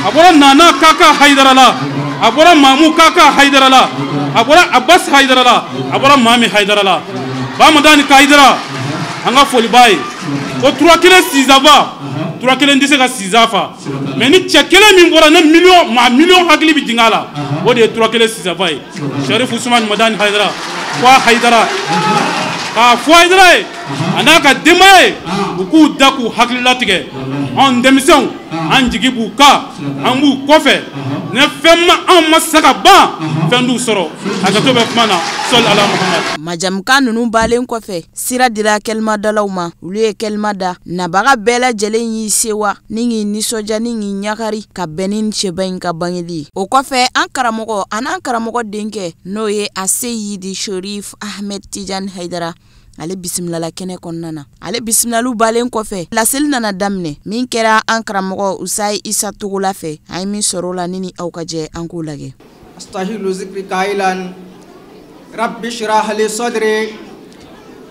Speaker 8: a bɔra Nana Kaka Hayidara la a bɔra Mamu Kaka Hayidara la a bɔra Abbas Hayidara la a bɔra Mami Hayidara la Bamadani Hayidara an ka foli b'a ye ko tura kelen sizaba tura kelen tɛ se ka siza fa mais ni cɛ kelen min bɔra ne miliyɔn maa miliyɔn hakili bɛ jigin a la o de ye tura kelen sizaba ye Sharif Usman Madani Hayidara ko a Hayidara k'a fɔ Hayidara ye a n'a ka denbaya ye u k'u da k'u hakili latigɛ anw denmisɛnw an jigi b'u kan an b'u kɔfɛ ne fɛn ma anw ma se ka ban fɛn t'u sɔrɔ hakɛto bɛ kuma na sɔli ala Muhamad.
Speaker 2: Majamukan ninnu balen kɔfɛ sira dira kɛlimadalaw ma olu ye kɛlima da nabaga bɛɛ lajɛlen y'i sewa ni k'i nisɔndiya ni k'i ɲagari ka bɛn ni cɛba in ka bangeli o kɔfɛ an karamɔgɔ an'an karamɔgɔ denkɛ n'o ye Aseyidi Sherif Ahmed Tijani Hayidara ale bisimilala kɛnɛ kɔnɔna na ale bisimilaliw balen kɔfɛ laseli nana daminɛ min kɛra an karamɔgɔ Usayi Isa Togola fɛ an ye min sɔrɔ o la ni aw ka jɛ an k'o lajɛ.
Speaker 9: Astahilu zikri kailan rabbi shrah li sadri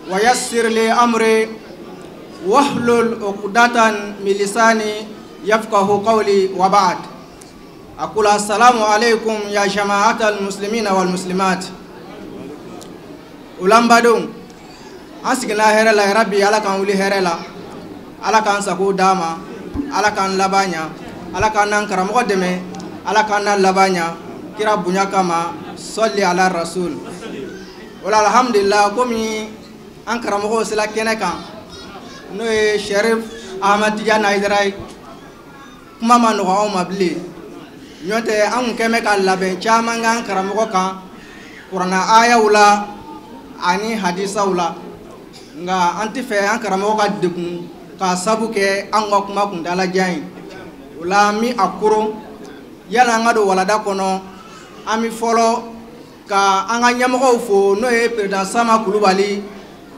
Speaker 9: wa yassir li amri wahlul uqdatan min lisani yafqahu qawli wa ba'd. Aqulu assalamu alaykum ya jama'atal muslimina wal muslimat. Ulambadun an sigila hɛrɛ la rabi Ala k'an wuli hɛrɛ la Ala k'an sago d'a ma Ala k'an laban ɲa Ala k'an n'an karamɔgɔ dɛmɛ Ala k'an n'an laban ɲa kira bonya kama sɔli ala rasul. O la alhamdulillah komi an karamɔgɔw sera kɛnɛ kan n'o ye Sherif Ahmad Tijani Hayidara ye kuma ma nɔgɔ anw ma bilen n'o tɛ an kun kɛn bɛ ka labɛn caman k'an karamɔgɔ kan kuranna ayaw la ani hadisaw la nka an tɛ fɛ an karamɔgɔ ka degun k'a sabu kɛ an ka kuma kuntalajan ye o la an bɛ a koron yala an ka don walada kɔnɔ an bɛ fɔlɔ ka an ka ɲɛmɔgɔw fo n'o ye président Sama Kulubali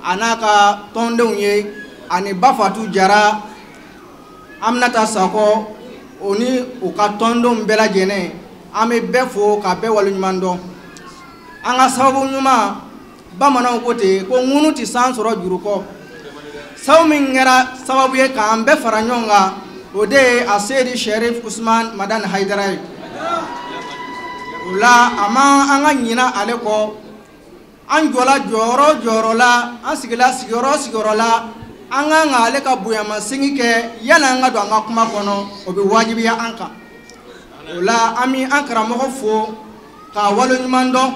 Speaker 9: a n'a ka tɔndenw ye ani Bafatu Jara Aminata Sakɔ o ni u ka tɔndenw bɛɛ lajɛlen an bɛ bɛɛ fo ka bɛɛ waleɲuman dɔn an ka sababu ɲuman bamananw ko ten ko ŋunu tɛ san sɔrɔ juru kɔ sababu min kɛra sababu ye k'an bɛɛ fara ɲɔgɔn kan o de ye Aseyidi Sherif Usman Madani Hayidara ye o la a ma an ka ɲina ale kɔ An jɔla jɔyɔrɔ jɔyɔrɔ la, an sigila sigiyɔrɔ sigiyɔrɔ la, an kan ka ale ka bonyamasegin kɛ yanni an ka don an ka kuma kɔnɔ, o bɛ wajibiya an kan. O la an bɛ an karamɔgɔ fo k'a waleɲuman dɔn.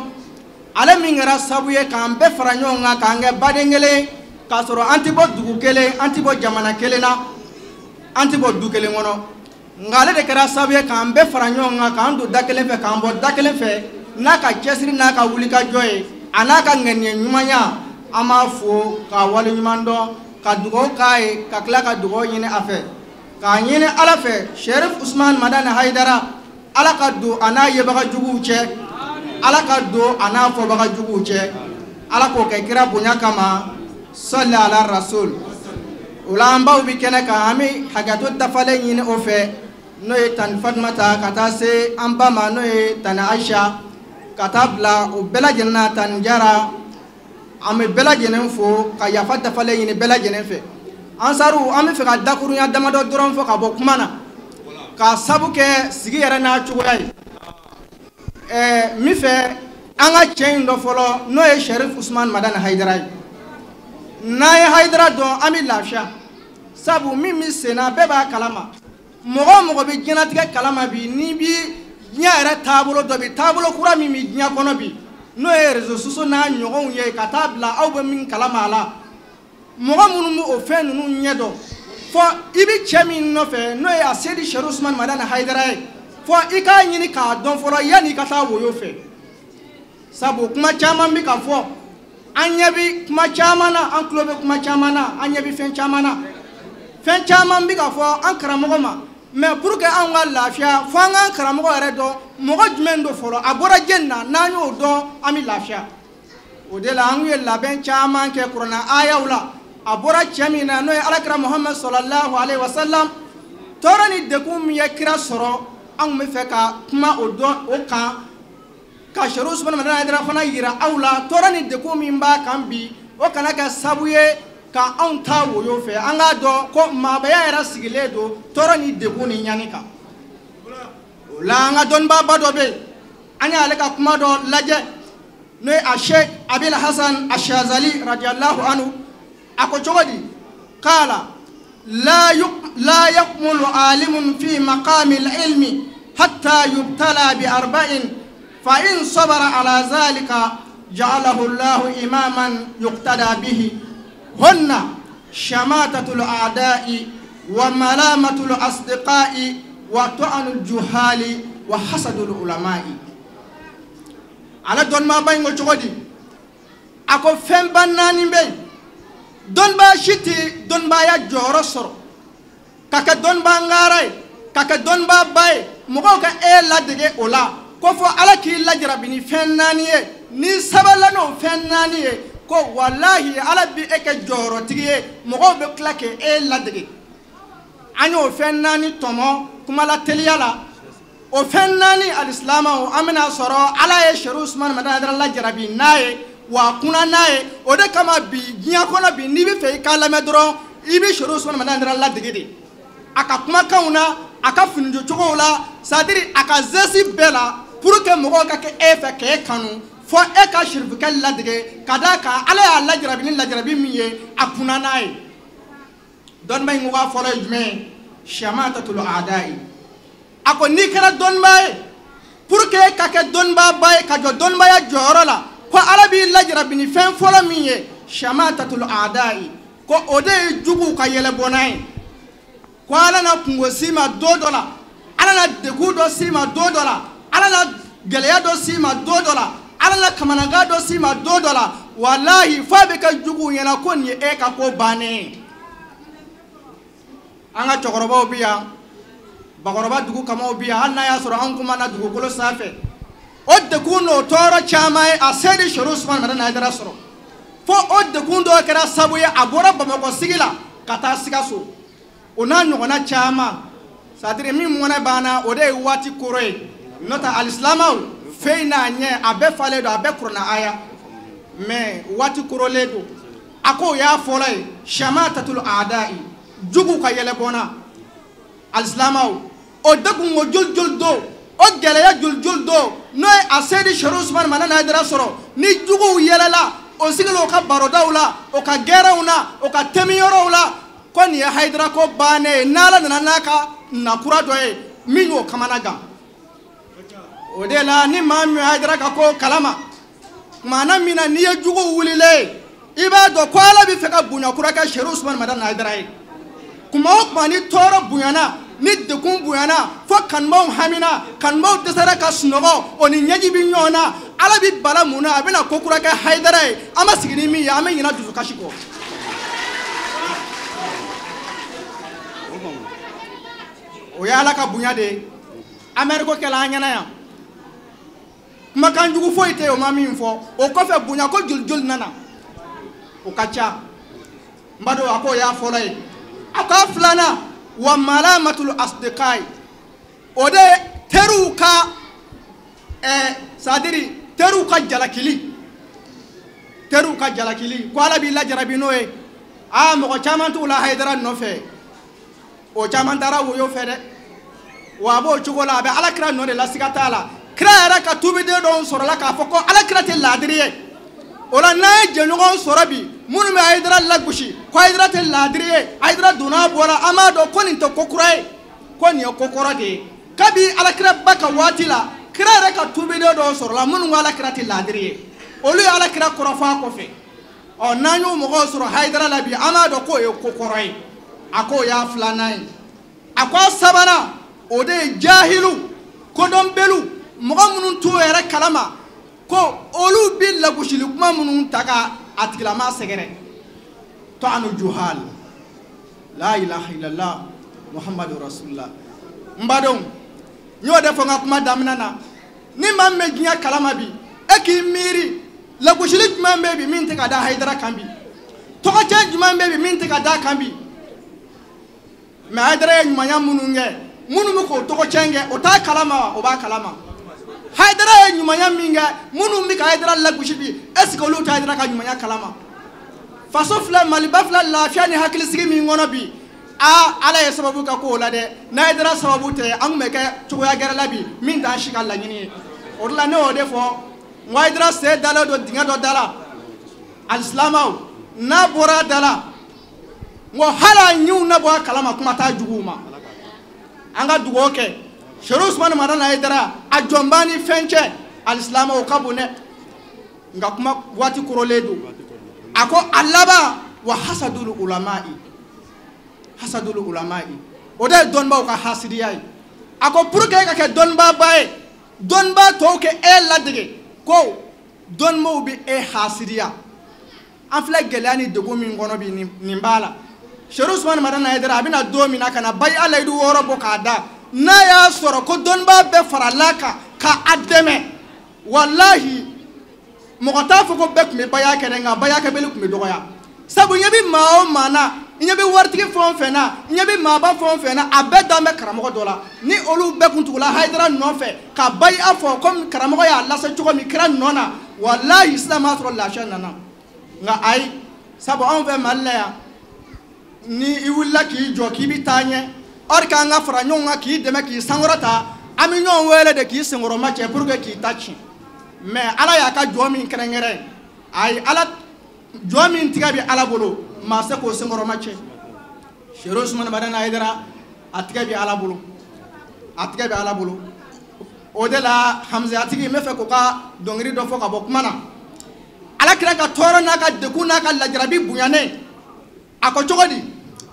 Speaker 9: Ale min kɛra sabu ye k'an bɛɛ fara ɲɔgɔn kan k'an kɛ baden kelen, k'a sɔrɔ an tɛ bɔ dugu kelen, an tɛ bɔ jamana kelen na, an tɛ bɔ du kelen kɔnɔ. Nka ale de kɛra sabu ye k'an bɛɛ fara ɲɔgɔn kan k'an don da kelen fɛ k'an bɔ da kelen fɛ n'a ka cɛsiri n'a ka wulikajɔ ye a n'a ka ŋaniya ɲumanya, an b'a fo k'a waleɲuman dɔn ka dugawu k'a ye ka tila ka dugawu ɲini a fɛ k'a ɲini Ala fɛ Cherif Ousmane Madani Haidara, Ala ka don a n'a yebaga juguw cɛ, Ala ka don a n'a fɔbaga juguw cɛ, Ala k'o kɛ kira bonya kama, sɔli ala rasul. O la an baw bi kɛnɛ kan, an bɛ hakɛto dafalen ɲini o fɛ, n'o ye Tani Fatumata ka taa se an ba ma n'o ye Tani Aisha, ka taa bila o bɛɛ lajɛlen na Tani Jara. An bɛ bɛɛ lajɛlen fo ka yafa dafalen ɲini bɛɛ lajɛlen fɛ. Ansaru, an bɛ fɛ ka dakurunya damadɔ dɔrɔn fɔ ka bɔ kuma na k'a sabu kɛ sigi yɛrɛ n'a cogoya ye. Min fɛ an ka cɛ in dɔ fɔlɔ n'o ye Cherif Ousmane Madani Haidara ye. N'an ye Haidara dɔn, an bɛ lafiya, sabu min bɛ sen na bɛɛ b'a kalama. Mɔgɔ o mɔgɔ bɛ diɲɛlatigɛ kalama bi, n'i bi diɲɛ yɛrɛ taabolo dɔ bi, taabolo kura min bɛ diɲɛ kɔnɔ bi, n'o ye réseaux sociaux n'a ɲɔgɔnw ye ka taa bila aw bɛ min kalama a la, mɔgɔ minnu bɛ o fɛn ninnu ɲɛ dɔn, fɔ i bɛ cɛ min nɔfɛ n'o ye a Seydi Cherif Ousmane Madani Haidara ye, fɔ i k'a ɲini k'a dɔn fɔlɔ yanni i ka taa woyo fɛ. Sabu kuma caman bɛ ka fɔ, an ɲɛ bɛ kuma caman na, an tulo bɛ kuma caman na, an ɲɛ bɛ fɛn caman na, fɛn caman bɛ ka fɔ an karamɔgɔ ma. Mais pour que an ka lafiya, fo an k'an karamɔgɔ yɛrɛ dɔn mɔgɔ jumɛn don fɔlɔ, a bɔra jɛni na, n'an y'o dɔn an bɛ lafiya. O de la an ye labɛn caman kɛ kuranɛ ayaw la, a bɔra cɛ min na n'o ye alakira Muhamadu sallallahu alaihi wa sallam, tɔɔrɔ ni degun min ye kira sɔrɔ, an tun bɛ fɛ ka kuma o dɔn o kan, ka Cherif Ousmane Madani Haidara fana yira aw la tɔɔrɔ ni degun min b'a kan bi, o kana kɛ sabu ye ka anw ta woyo fɛ. An k'a dɔn ko maabaya yɛrɛ sigilen don tɔɔrɔ ni degun ni ɲani kan. O la an ka dɔnnibaaba dɔ bɛ yen, an y'ale ka kuma dɔ lajɛ n'o ye a Sheikh Abil Hasan Ashazali radiyallahu anhu. A ko cogo di? Kala la yakmulu alimun fi maqami al-ilmi hatta yubtala bi arba'in fa in sabara ala zalika ja'alahu Allahu imaman yuqtada bihi. هن شماتة الأعداء وملامة الأصدقاء وطعن الجهال وحسد العلماء. على دون ما باين وشغدي أكو فين بناني بي دون با شتي دون با يا جورسر كاكا دون با نغاراي كاكا دون با باي مغوكا إيه لا دقي أولا كوفو على كي لا جربني فين ناني ني سبلانو فين ناني ko wallahi ala bi e kɛ jɔyɔrɔtigi ye, mɔgɔw bɛ tila k'e ladege. An y'o fɛn naani tɔmɔ kuma la teliya la. O fɛn naani alisilamɛw, an bɛna sɔrɔ ala ye Cherif Ousmane Madani Haidara lajarabi n'a ye, wa kunna n'a ye. O de kama bi diɲɛ kɔnɔ bi, n'i bɛ fɛ i k'a lamɛn dɔrɔn, i bɛ Cherif Ousmane Madani Haidara ladege de. A ka kumakanw na, a ka finijɔcogow la, c'est à dire a ka geste bɛɛ la, pour que mɔgɔw ka kɛ e fɛ k'e kanu. Fo e ka sirifukɛ ladege ka d'a kan ala y'a lajarabi ni lajarabi min ye, a kunna n'a ye. Dɔnniba in ko k'a fɔlɔ ye jumɛn ye? Shamatatul a'da'i. A ko n'i kɛra dɔnniba ye, pour que ka kɛ dɔnnibaaba ye, ka jɔ dɔnnibaya jɔyɔrɔ la, ko ala b'i lajarabi ni fɛn fɔlɔ min ye, shamatatul a'da'i, ko o de ye juguw ka yɛlɛbɔnna ye. Ko ala na kungo s'i ma don dɔ la, ala na degun dɔ s'i ma don dɔ la, ala na gɛlɛya dɔ s'i ma don dɔ la, ala la kamanagan dɔ s'i ma don dɔ la, walahi f'a bɛ kɛ juguw ɲɛna ko nin ye e ka ko bannen ye. An ka cɛkɔrɔbaw bɛ yan, bakɔrɔba dugu kamaw bɛ yan, hali n'a y'a sɔrɔ an kuma na dugukolo sanfɛ, o degun n'o tɔɔrɔ caman ye a Seydi Cherif Ousmane Madani Haidara sɔrɔ. Fo o degun dɔw kɛra sababu ye a bɔra Bamakɔ sigi la ka taa Sikaso. O n'a ɲɔgɔnna caman, c'est à dire min mɔnɛ banna o de ye waati koro ye. N'o tɛ alisilamɛw fɛn n'a ɲɛ a bɛɛ falen don, a bɛɛ kuranɛ aya, mais waati korolen don. A ko o y'a fɔlɔ ye, shamatatul a'da'i, juguw ka yɛlɛbɔnna. Alisilamɛw, o degun o joli joli don, o O gɛlɛya joli joli don n'o ye a Seyidi Serifu Usumani Madani Hayidara sɔrɔ, ni juguw yɛlɛla o sigilen o ka barodaw la, o ka gɛrɛnw na, o ka tɛmiyɔrɔw la, ko nin ye Hayidara ko bannen ye, n'Ala nana n'a ka nakura dɔ ye min y'o kamana gan. O de la ni maa min Hayidara ka ko kalama, kumana min na n'i ye juguw wulilen ye, i b'a dɔn ko Ala bɛ fɛ ka bonya kura kɛ Serifu Usumani Madani Hayidara ye. Kuma o kuma ni tɔɔrɔ bonyana, ni degun bonyana, fo kanubaw hamina, kanubaw dɛsɛra ka sunɔgɔ, o ni ɲɛji bɛ ɲɔgɔn na, Ala bɛ bala mun na, a bɛna ko kura kɛ Hayidara ye, an ma sigi ni min ye, an bɛ ɲinɛ dusukasi kɔ. O ye Ala ka bonya de ye. Amɛriko kɛla an ɲɛna yan, kumakan jugu foyi tɛ yen o ma min fɔ. O kɔfɛ bonya ko joli joli nana, o ka ca. N b'a dɔn a k'o y'a fɔlɔ ye. A k'a filanan, wa malamatul asdiqai, o de ye teriw ka c'est-à-dire teriw ka jalakili, teriw ka jalakili, ko Ala b'i lajarabi n'o ye. Aa, mɔgɔ caman t'u la Hayidara nɔfɛ, o caman taara woyo fɛ dɛ. Wa a b'o cogo la, a bɛ Ala kira nɔ de la, siga t'a la. Kira yɛrɛ ka tuubiden dɔw sɔrɔla k'a fɔ ko Ala kira tɛ laadiri ye. O la n'an ye jɛɲɔgɔn sɔrɔ bi minnu bɛ Hayidara lagosi ko Hayidara tɛ laadiri ye, Hayidara donna bɔra, an b'a dɔn ko nin tɛ ko kura ye, ko nin ye ko kɔrɔ de ye. Kabi Alakira ba ka waati la, kira yɛrɛ ka tuubiden dɔw sɔrɔla minnu ko Alakira tɛ laadiri ye, olu ye Alakira kɔrɔfɔ a kɔfɛ. Ɔ, n'an y'o mɔgɔw sɔrɔ Hayidara la bi, an b'a dɔn k'o ye ko kɔrɔ ye. A k'o y'a filanan ye. A k'o sabanan, o de ye jahilu, kodɔnbeliw, mɔgɔ minnu t'u yɛrɛ kalama, ko olu bi lagosili kuma minnu ta ka a tigilama sɛgɛrɛ. Ta'anu juhal, la ilaha illallah muhammadu rasulullah. N badenw, n y'o de fɔ n ka kuma daminɛ na, ni maa min bɛ diɲɛ kalama bi, e k'i miiri lagosili jumɛn bɛ bi min tɛ ka da Hayidara kan bi, tɔgɔcɛn jumɛn bɛ bi min tɛ ka da kan bi. Mɛ Hayidara ye ɲumanya minnu kɛ, minnu bɛ k'o tɔgɔcɛn kɛ, o t'a kalama wa? O b'a kalama. Hayidara ye ɲumanya min kɛ, minnu bɛ ka Hayidara lagosi bi, est ce que olu tɛ Hayidara ka ɲumanya kalama? Faso filɛ, Maliba filɛ lafiya ni hakilisigi min kɔnɔ bi, aa, Ala ye sababu kɛ k'o la dɛ. N'a Hayidara sababu tɛ, an tun bɛ kɛ cogoya gɛrɛ la bi min t'an si ka laɲini ye. O de la ne y'o de fɔ, n ko Hayidara sen dalen don dingɛ dɔ da la, alisilamɛw, n'a bɔra a da la, n ko hali a ɲinw na bɔ a kalama, kuma t'a juguw ma. An ka dugawu kɛ Serifu Usumani Madani Hayidara, a jɔnba ni fɛn cɛ, alisilamɛw ka bon dɛ, nka kuma waati korolen don. A ko a laban, wa hasadul ulama'i, hasadul ulama'i, o de ye dɔnnibaw ka hasidiya ye. A ko pour que e ka kɛ dɔnnibaaba ye, dɔnnibaa tɔw kɛ e ladege, ko dɔnnibaw bɛ e hasidiya. An filɛ gɛlɛya ni degun min kɔnɔ bi, nin b'a la. Serifu Usumani Madani Hayidara a bɛna don min na ka na bayi alayidu 6 bɔ k'a da, n'a y'a sɔrɔ ko dɔnnibaa bɛɛ farala kan ka a dɛmɛ, walahi mɔgɔ t'a fɔ ko bɛɛ tun bɛ baya kɛ dɛ, nka baya kɛbali tun bɛ dɔgɔya. Sabu ɲɛ bɛ maa o maa na, ɲɛ bɛ waritigi fɛn o fɛn na, ɲɛ bɛ maaba fɛn o fɛn na, a bɛɛ dan bɛ karamɔgɔ dɔ la. Ni olu bɛɛ kun tugula Hayidara nɔfɛ ka bayi a fɔ komi karamɔgɔ y'a lase cogo min kira nɔ na, walahi sisan b'a sɔrɔ lafiya nana. Nka ayi, sabu anw fɛ Mali la yan, ni i wulila k'i jɔ k'i bɛ taa ɲɛ, or k'an ka fara ɲɔgɔn kan k'i dɛmɛ k'i sankɔrɔta, an bɛ ɲɔgɔn wele de k'i senkɔrɔma cɛ pour que k'i ta tiɲɛ. Mais Ala y'a ka jɔ min kɛrɛnkɛrɛn, ayi, Ala jɔ min tigɛ bɛ Ala bolo, maa se k'o senkɔrɔma cɛ. Serifu Usumani Madani Hayidara a tigɛ bɛ Ala bolo, a tigɛ bɛ Ala bolo. O de la Hamzatigi, n bɛ fɛ k'o ka dɔnkili dɔ fɔ ka bɔ kuma na. Ala kira ka tɔɔrɔ n'a ka degun n'a ka lajarabi bonyanen, a ko cogo di?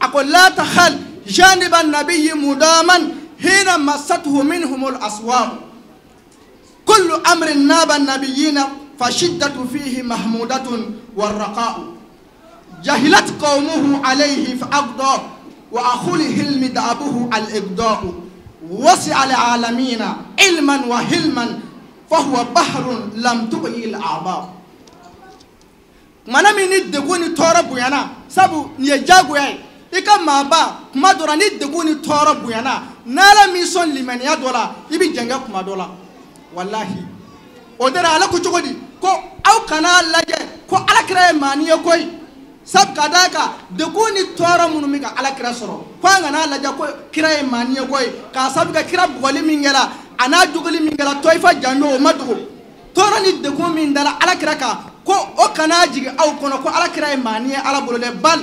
Speaker 9: A ko la takhal janiba nabiyyi mudaman hina masatuhu minhumul aswam, kullu amrin naba nabiyina fashiddatu fihi mahmudatun warraqa'u, jahilat qawmuhu alayhi fa'aqda wa akhul hilmi da'abuhu al-iqda'u, wasi'a al-alamina ilman wa hilman fahuwa bahrun lam tughyi al-a'ba. Kumana min ni degun ni tɔɔrɔ bonyana, sabu nin ye diyagoya ye, i ka maaba kuma dɔ la ni degun ni tɔɔrɔ bonyana, n'Ala m'i sɔn limaniya dɔ la, i bɛ jɛngɛ kuma dɔ la. Walahi, o de la Ala ko cogo di? Ko aw kana lajɛ ko Ala kira ye maani ye koyi, sabu ka d'a kan degun ni tɔɔrɔ minnu bɛ ka Ala kira sɔrɔ, ko an kana lajɛ ko kira ye maani ye koyi, k'a sabu kɛ kira bugɔli min kɛra, A n'a jogoli min kɛra Tɔyifa janjo o ma dogo. Tɔɔrɔ ni degun min dara ala kira kan ko o kana jigin aw kɔnɔ ko ala kira ye maani ye ala bolo dɛ bal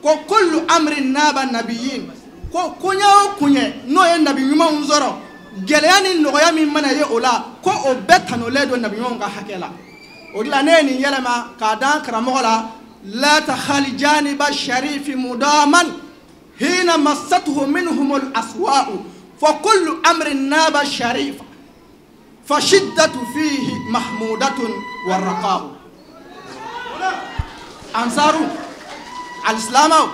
Speaker 9: ko kullu amrin naba nabiyyin ko koɲɛ o koɲɛ n'o ye nabi ɲumanw sɔrɔ gɛlɛya ni nɔgɔya min mana ye o la ko o bɛɛ tanulen don nabi ɲumanw ka hakɛ la. O de la ne ye nin yɛlɛma k'a d'an karamɔgɔ la la takhali janiba sharifi mudaman hina massatuhu minhumul aswa'u fa kullu amrin naba sharif fa shiddatu fihi mahmudatun warraqa'u. Ansaru alisilamaw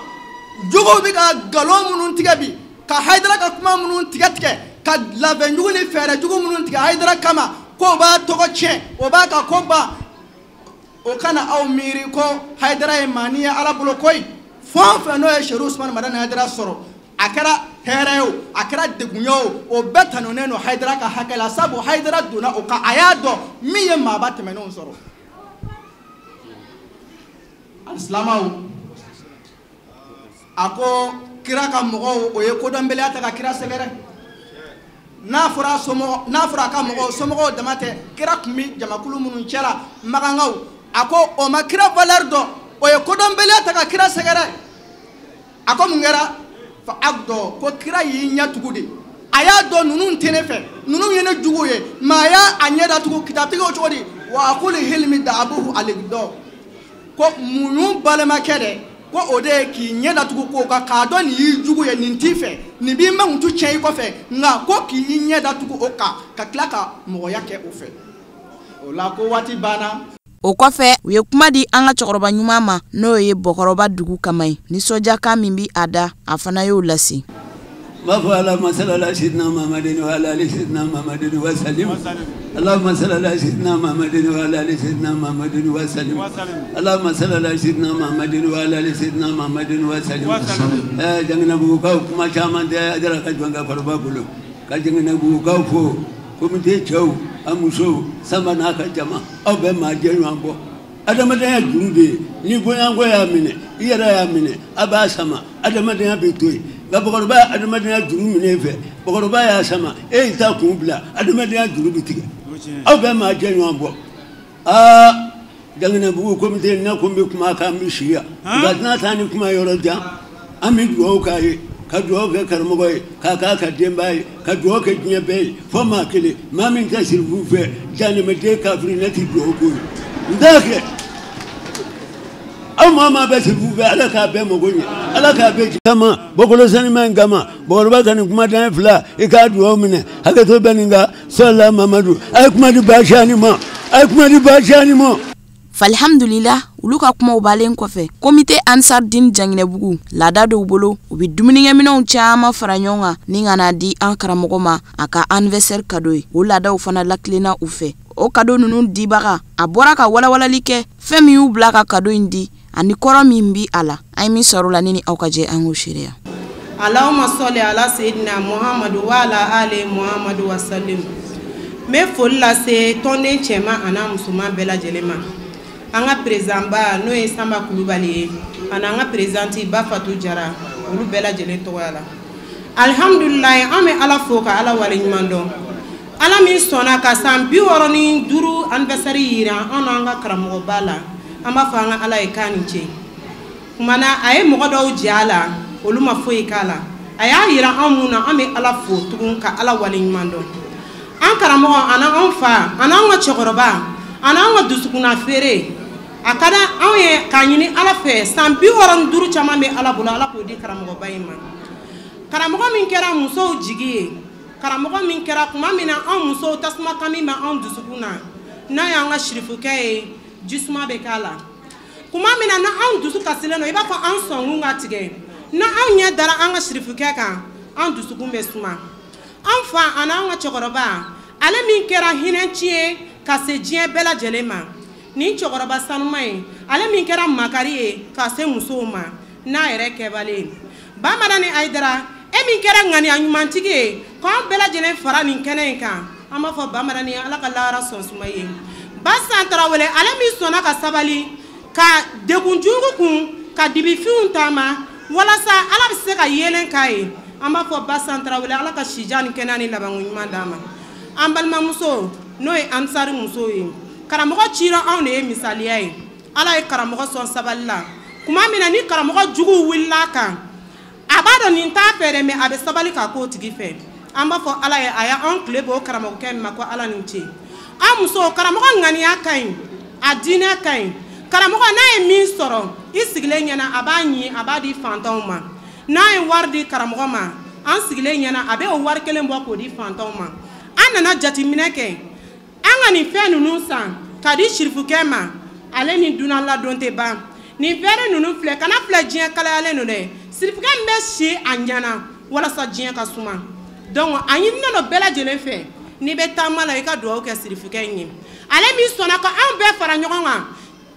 Speaker 9: jogow bɛ ka nkalon minnu tigɛ bi ka Hayidara ka kuma minnu tigɛ tigɛ ka labɛnjugu ni fɛɛrɛjugu minnu tigɛ Hayidara kama k'o b'a tɔgɔ tiɲɛ o b'a ka ko ban o kana aw miiri ko Hayidara ye maani ye ala bolo koyi. Fɛn o fɛn n'o ye Seru Usumani Madani Hayidara sɔrɔ a kɛra hɛrɛ ye o a kɛra degun ye o bɛɛ tanunen don Hayidara ka hakɛ la sabu Hayidara donna o kan a y'a dɔn min ye maaba tɛmɛnenw sɔrɔ. Alisilamɛw a ko kira ka mɔgɔw o ye kodɔnbaliya ta ka kira sɛgɛrɛ. N'a fɔra somɔgɔ n'a fɔra a ka mɔgɔw somɔgɔw dama tɛ kira tun bɛ jamakulu minnu cɛla magankaw a ko o ma kira valeur dɔn o ye kodɔnbaliya ta ka kira sɛgɛrɛ. A ko mun kɛra fa agdɔ ko kira y'i ɲɛ tugu de a y'a dɔn ninnu tɛ ne fɛ ninnu ye ne jugu ye mɛ a y'a ɲɛ datugu kitabutigi o cogo di wa akuli hilimi daabuhu aligdɔ ko muɲu balimakɛ dɛ ko o de ye k'i ɲɛ datugu ko kan k'a dɔn nin y'i jugu ye nin t'i fɛ nin b'i mankutu tiɲɛ i kɔfɛ nka ko k'i ɲɛ datugu o kan ka tila ka mɔgɔya kɛ o fɛ o la ko waati banna.
Speaker 2: O kɔfɛ u ye kuma di an ka cɛkɔrɔba ɲuman ma n'o ye Bɔkɔrɔba dugu kama ye nisɔndiyakan min bi a da a fana y'o lase.
Speaker 10: B'a fɔ Allahumma salli ala sayyidina Muhammadin wa ala ali sayyidina Muhammadin wa sallim. Allahumma salli ala sayyidina Muhammadin wa ala ali sayyidina Muhammadin wa sallim. Allahumma salli ala sayyidina Muhammadin wa ala ali sayyidina Muhammadin wa sallim. Janginabugukaw kuma caman tɛ Hayidara ka jɔn ka kɔrɔba bolo ka Janginabugukaw fo komite cɛw a musow Sanba n'a ka jama aw bɛɛ maa jɛ ɲɔgɔn kɔ. Adamadenya juru de ye ni bonyanko y'a minɛ i yɛrɛ y'a minɛ a b'a sama adamadenya bɛ to yen. Nka Bɔkɔrɔba ye adamadenya juru minɛ e fɛ Bɔkɔrɔba y'a sama e y'i ta kun bila adamadenya juru bɛ tigɛ aw bɛɛ maa jɛ ɲɔgɔn bɔ. Aa Janginabugu komite ne ko n bɛ kuma k'an bɛ si yan nka tɛna taa ni kuma yɔrɔ jan an bɛ dugawu k'a ye ka dugawu kɛ karamɔgɔ ye k'a k'a ka denbaya ye ka dugawu kɛ diɲɛ bɛɛ ye fo maa kelen maa min tɛ sirifu fɛ janimɛden kafiri ne tɛ dugawu k'o ye n t'a kɛ. Aw maa maa bɛ sirifu fɛ ala k'a bɛɛ mago ɲɛ ala k'a bɛɛ ci kama bɔkolo sanima in kama Bɔkɔrɔba ka nin kumadan fila i k'a dugawu minɛ hakɛto bɛ nin kan sɔlila Mamadu a ye kuma di Basiyani ma a ye kuma di Basiyani ma.
Speaker 2: Falhamdulila olu ka kumaw balen kɔfɛ komite Ansar Dine Janginɛbugu laada dɔw bolo u bɛ dumunikɛminɛnw caman fara ɲɔgɔn kan ni ka n'a di an karamɔgɔ ma a ka anniversaire cadeau ye o laadaw fana lakilenna u fɛ. O cadeau ninnu dibaga a bɔra ka walawalali kɛ fɛn min y'u bila ka cadeau in di ani kɔrɔ min bi a la an ye min sɔrɔ o la ne ni aw ka jɛ an k'o seereya.
Speaker 6: Allahumma salli ala sayyidina Muhammadu wa ala ali Muhammadu wa sallim. N bɛ foli lase tɔnden cɛman an'a musoman bɛɛ lajɛlen ma. An ka président ba n'o ye Sanba Kulubali ye ani an ka présidente ba Fatu Jara olu bɛɛ lajɛlen tɔgɔya la. Alihamudulilayi an bɛ Ala fo ka Ala waleɲuman dɔn. Ala min sɔnna ka san 65 anniversaire yira an n'an ka karamɔgɔba la an b'a fɔ an ka Ala ye k'a ni ce. Kumana a ye mɔgɔ dɔw jɛ a la olu ma foyi k'a la. A y'a yira an mun na an bɛ Ala fo tugun ka Ala waleɲuman dɔn. An karamɔgɔ ani an fa ani an ka cɛkɔrɔba ani an ka dusukunna feere a ka di anw ye k'a ɲini Ala fɛ san 65 caman bɛ Ala bolo Ala k'o di karamɔgɔba in ma. Karamɔgɔ min kɛra musow jigi ye karamɔgɔ min kɛra tuma min na anw musow tasuma kami bɛ anw dusukun na n'a y'an ka sirifukɛ ye jisuma bɛ k'a la. Tuma min na n'anw dusu kasilen don i b'a fɔ an sɔnkun ka tigɛ n'anw ɲɛ dara an ka sirifukɛ kan an dusukun bɛ suma. An fa ani an ka cɛkɔrɔba ale min kɛra hinɛci ye ka se diɲɛ bɛɛ lajɛlen ma nin cɛkɔrɔba sanuma ye ale min kɛra makari ye ka se musow ma n'a yɛrɛ kɛbalen ye. Bamadani Hayidara e min kɛra ŋaniya ɲumantigi ye k'an bɛɛ lajɛlen fara nin kɛnɛ in kan an b'a fɔ Bamadani Ala ka lahara sɔn suma ye. Basan Tarawele ale min sɔnna ka sabali ka degun jugu kun ka dibifinw taama walasa Ala bɛ se ka yeelen k'a ye an b'a fɔ Basan Tarawele Ala ka sijan ni kɛnɛya ni labanko ɲuman d'a ma. An balimamuso n'o ye Ansari musow ye, karamɔgɔ cira anw de ye misaliya ye. Ala ye karamɔgɔ sɔn sabali la. Tuma min na ni karamɔgɔ juguw wulila a kan, a b'a dɔn nin t'a fɛ dɛ, mais a bɛ sabali k'a k'o tigi fɛ. An b'a fɔ Ala ye a y'an tile bɔ o karamɔgɔkɛ min ma ko Ala ni ce. An muso, karamɔgɔ ŋaniya ka ɲi, a diinɛ ka ɲi. Karamɔgɔ n'a ye min sɔrɔ i sigilen ɲɛna, a b'a ɲi, a b'a di fantanw ma. N'a ye wari di karamɔgɔ ma, an sigilen ɲɛna, a bɛ o wari kelen bɔ k'o di fantanw ma. An nana jateminɛ kɛ, an ka nin fɛn ninnu san k'a di sirifukɛ ma, ale ni dunan ladon tɛ ban. Nin fɛn ninnu filɛ, kana filɛ diɲɛ kalayalen don dɛ. Sirifukɛ min bɛ si a ɲɛna walasa diɲɛ ka suma. Donc a ɲininen don bɛɛ lajɛlen fɛ, n'i bɛ taama la i ka dugawu kɛ sirifukɛ in ye. Ale min sɔnna ka anw bɛɛ fara ɲɔgɔn kan,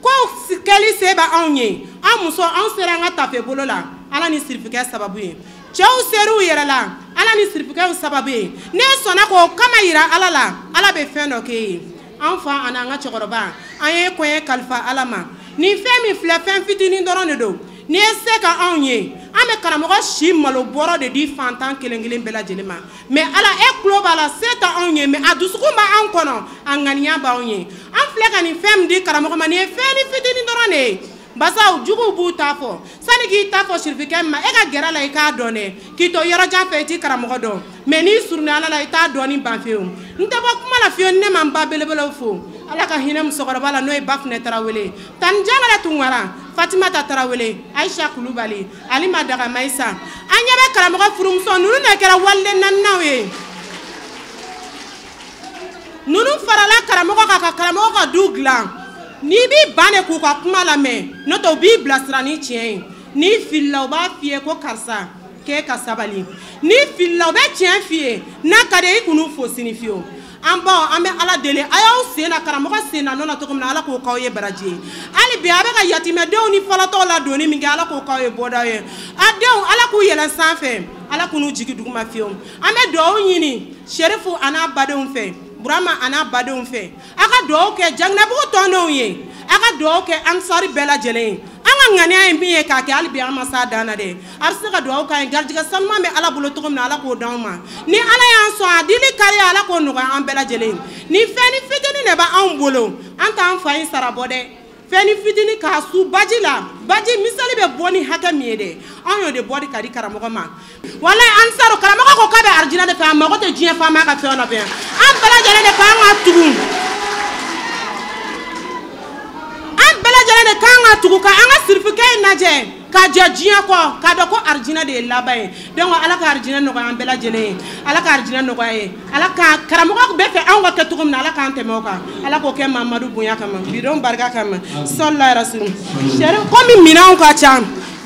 Speaker 6: ko kɛli se bɛ anw ye. An muso, anw sera an ka tafe bolo la, Ala ni sirifukɛ sababu ye. Cɛw ser'u yɛrɛ la, Ala ni sirifukɛw sababu ye. N'e sɔnna k'o kama yira Ala la, Ala bɛ fɛn dɔ k'e ye. An fa ani an ka cɛkɔrɔba, an ye kɔɲɛ kalifa Ala ma. Nin fɛn min filɛ, fɛn fitinin dɔrɔn de don. N'i ye se ka anw ye, an bɛ karamɔgɔ si malo bɔrɔ de di fantan kelen kelen bɛɛ lajɛlen ma. Mais Ala, e tulo b'a la, se tɛ anw ye, mais a dusukun b'an kɔnɔ, a ŋaniya b'anw ye. An filɛ ka nin fɛn min di karamɔgɔ ma, nin ye fɛn ni fitinin dɔrɔn de ye. Basaw juguw b'u ta fɔ. Sani k'i ta fɔ sirifukɛ ma, e ka gɛrɛ la i k'a dɔn dɛ. K'i to yɔrɔ jan fɛ i t'i karamɔgɔ dɔn, mais n'i surunya Ala la i t'a dɔn ni ban fiyewu. N tɛ bɔ kuma la fiyewu ni ne ma n ba belebelew fo. Ala ka hinɛ musokɔrɔba la n'o ye Bafunɛ Tarawele, Tani Jangara Tunkara, Fatimata Tarawele, Aisha Kulubali, Alima Daga Maisa. An ɲɛ bɛ karamɔgɔ furumuso ninnu de kɛra waliden naaninaw ye. Ninnu farala karamɔgɔ kan ka karamɔgɔ ka du dilan. N'i b'i ban de k'u ka kuma lamɛn, n'o tɛ u b'i bilasira ni tiɲɛ ye. N'i filila u b'a f'i ye ko karisa k'e ka sabali. N'i filila u bɛ tiɲɛ f'i ye, n'a ka di ye i kun'u fo sini fiyewu. An baw, an bɛ Ala deli, a y'aw sen na karamɔgɔ sen na nɔ na cogo min na, Ala k'o k'aw ye baraji ye. Hali bi a bɛ ka yatimɛdenw ni falatɔw ladonni min kɛ, Ala k'o k'aw ye bɔda ye. A denw, Ala k'u yɛlɛn sanfɛ, Ala k'u n'u jigin duguma fiyewu. An bɛ dugawu ɲini Serifu a n'a badenw fɛ, Burama a n'a badenw fɛ. A ka dugawu kɛ Jaginɛbugu tɔndenw ye, a ka dugawu kɛ Ansari bɛɛ lajɛlen ye. An ka ŋaniya ye min ye k'a kɛ, hali bi an ma s'a dan na dɛ. A bɛ se ka dugawu k'an ye, garijɛgɛ sanuman bɛ Ala bolo cogo min na, Ala k'o d'anw ma. Ni Ala y'an sɔn a dili kari, Ala k'o nɔgɔya an bɛɛ lajɛlen. Ni fɛn ni fitinin de bɛ anw bolo, an t'an fa in sara bɔ dɛ. Fɛn ni fitinin k'a su baji la, baji misali bɛ bɔ ni hakɛ min ye dɛ, anw y'o de bɔ de ka di karamɔgɔ ma. Walayi Ansaru, karamɔgɔ ko k'a bɛ arijinɛ de fɛ, a mago tɛ diɲɛ faama ka fɛn nɔfɛ. An bɛɛ lajɛlen de kan ka tugu, an bɛɛ lajɛlen de kan ka tugu ka an ka sirifukɛ in lajɛ, ka jɛ diɲɛ kɔ, k'a dɔn ko arijinɛ de ye laban ye. Donc Ala ka arijinɛ nɔgɔya an bɛɛ lajɛlen ye, Ala ka arijinɛ nɔgɔya ye, Ala ka karamɔgɔ bɛɛ fɛ anw ka kɛ cogo min na, Ala k'an tɛmɛ o kan, Ala k'o kɛ Mamadu bonya kama, bidon barika kama, sɔlila rasulu. Sɛri komi minɛnw ka ca,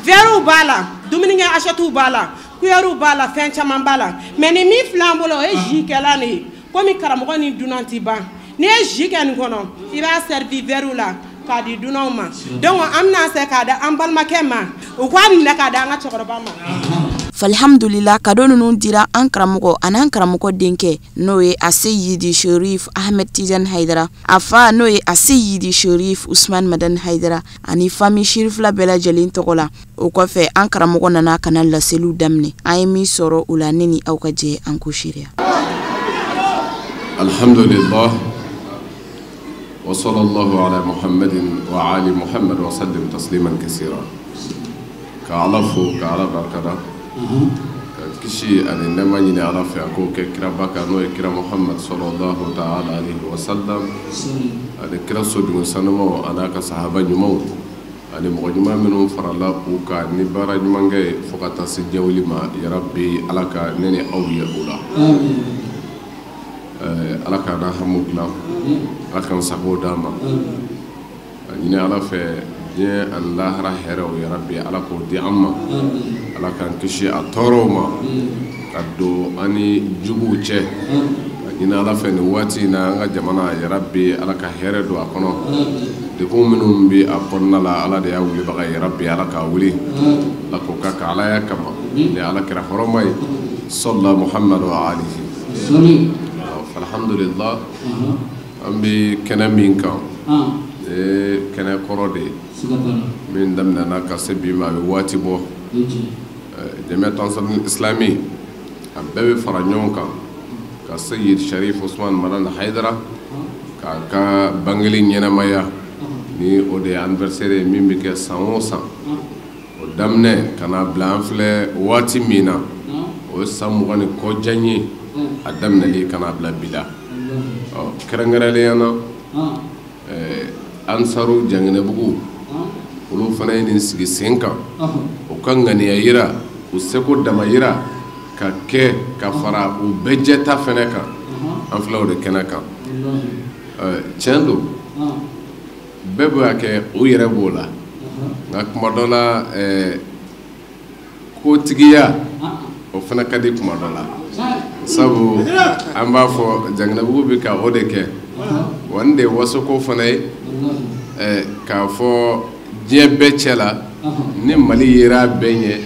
Speaker 6: verrew b'a la, dumunikɛ assiettes b'a la, cuillères b'a la, fɛn caman b'a la, mais ni min filɛ an bolo o ye jus kɛlan de ye. Komi karamɔgɔ ni dunan ti ban, n'i ye jus kɛ nin kɔnɔ, i b'a servi verrew la k'a di dunanw ma. Donc an bɛna se k'a da an balimakɛ ma, u k'a minɛ k'a da an ka cɛkɔrɔba ma.
Speaker 2: Alhamdulillah, cadeau ninnu dira an karamɔgɔ an'an karamɔgɔ denkɛ n'o ye Aseyidi Sherif Ahmed Tidiane Haidara, a fa n'o ye Aseyidi Sherif Usman Madani Haidara ani famille Sherifila bɛɛ lajɛlen tɔgɔ la. O kɔfɛ an karamɔgɔ nana ka na laseliw daminɛ. An ye min sɔrɔ o la, ne ni aw ka jɛ an k'o seereya.
Speaker 11: Alhamdulillah wa sallallahu ala Muhammadin wa ali Muhammad wa sallim tasliman kaseera. Ka Ala fo, ka Ala barikada, ka kisi ani nɛɛma ɲini Ala fɛ a k'o kɛ kiraba kan n'o ye kira Muhammad sallallahu ta'ala alayhi wa sallam, ani kira sodugu sanumaw a n'a ka sahaba ɲumanw ani mɔgɔ ɲuman minnu farala u kan ni baara ɲumankɛ ye fo ka taa se diɲɛ ma. Yarabi Ala ka ne ni aw ye o la. Ala k'an n'a hamiw dilan, Ala k'an sago d'an ma. A ɲini Ala fɛ diɲɛ ani lahara hɛrɛw, yarabi Ala k'o di an ma. Ala k'an kisi a tɔɔrɔw ma, ka don an ni juguw cɛ. A ɲini Ala fɛ nin waati in na an ka jamana, yarabi Ala ka hɛrɛ don a kɔnɔ. Degun minnu bɛ a kɔnɔna la, Ala de y'a wulibaga ye, yarabi Ala k'a wuli, Ala k'o k'a ka Alaya kama ni Ala kɛra hɔrɔma ye, sɔlila Muhammadu wa alihi. Alhamdulillah, an bɛ kɛnɛ min kan, kɛnɛ kɔrɔ de ye min daminɛna ka se bi ma, a bɛ waati bɔ. Jamiatu Ansarul Islami a bɛɛ bɛ fara ɲɔgɔn kan Ka Seyid Sharif Usman Madani Haidara k'a ka bangeli ɲɛnamaya ni o de ye anniversaire ye min bɛ kɛ san o san. O daminɛ ka na bila an filɛ waati min na, o ye san 20 ni kɔ jan ye a daminɛli ka na bila bi la. Ɔ kɛrɛnkɛrɛnnenya na, Ansaru Janginɛbugu olu fana ye nin sigi sen kan, u ka ŋaniya yira, u seko dama yira ka kɛ ka fara u bɛɛ jɛta fɛnɛ kan. An filɛ o de kɛnɛ kan. Tiɲɛ don, bɛɛ b'a kɛ u yɛrɛ b'o la, nka kuma dɔ la kotigiya o fana ka di kuma dɔ la, sabu an b'a fɔ Janginɛbugu bɛ ka o de kɛ. Wa nin de ye wasoko fana ye, k'a fɔ diɲɛ bɛɛ cɛ la ni Mali yera bɛɛ ɲɛ,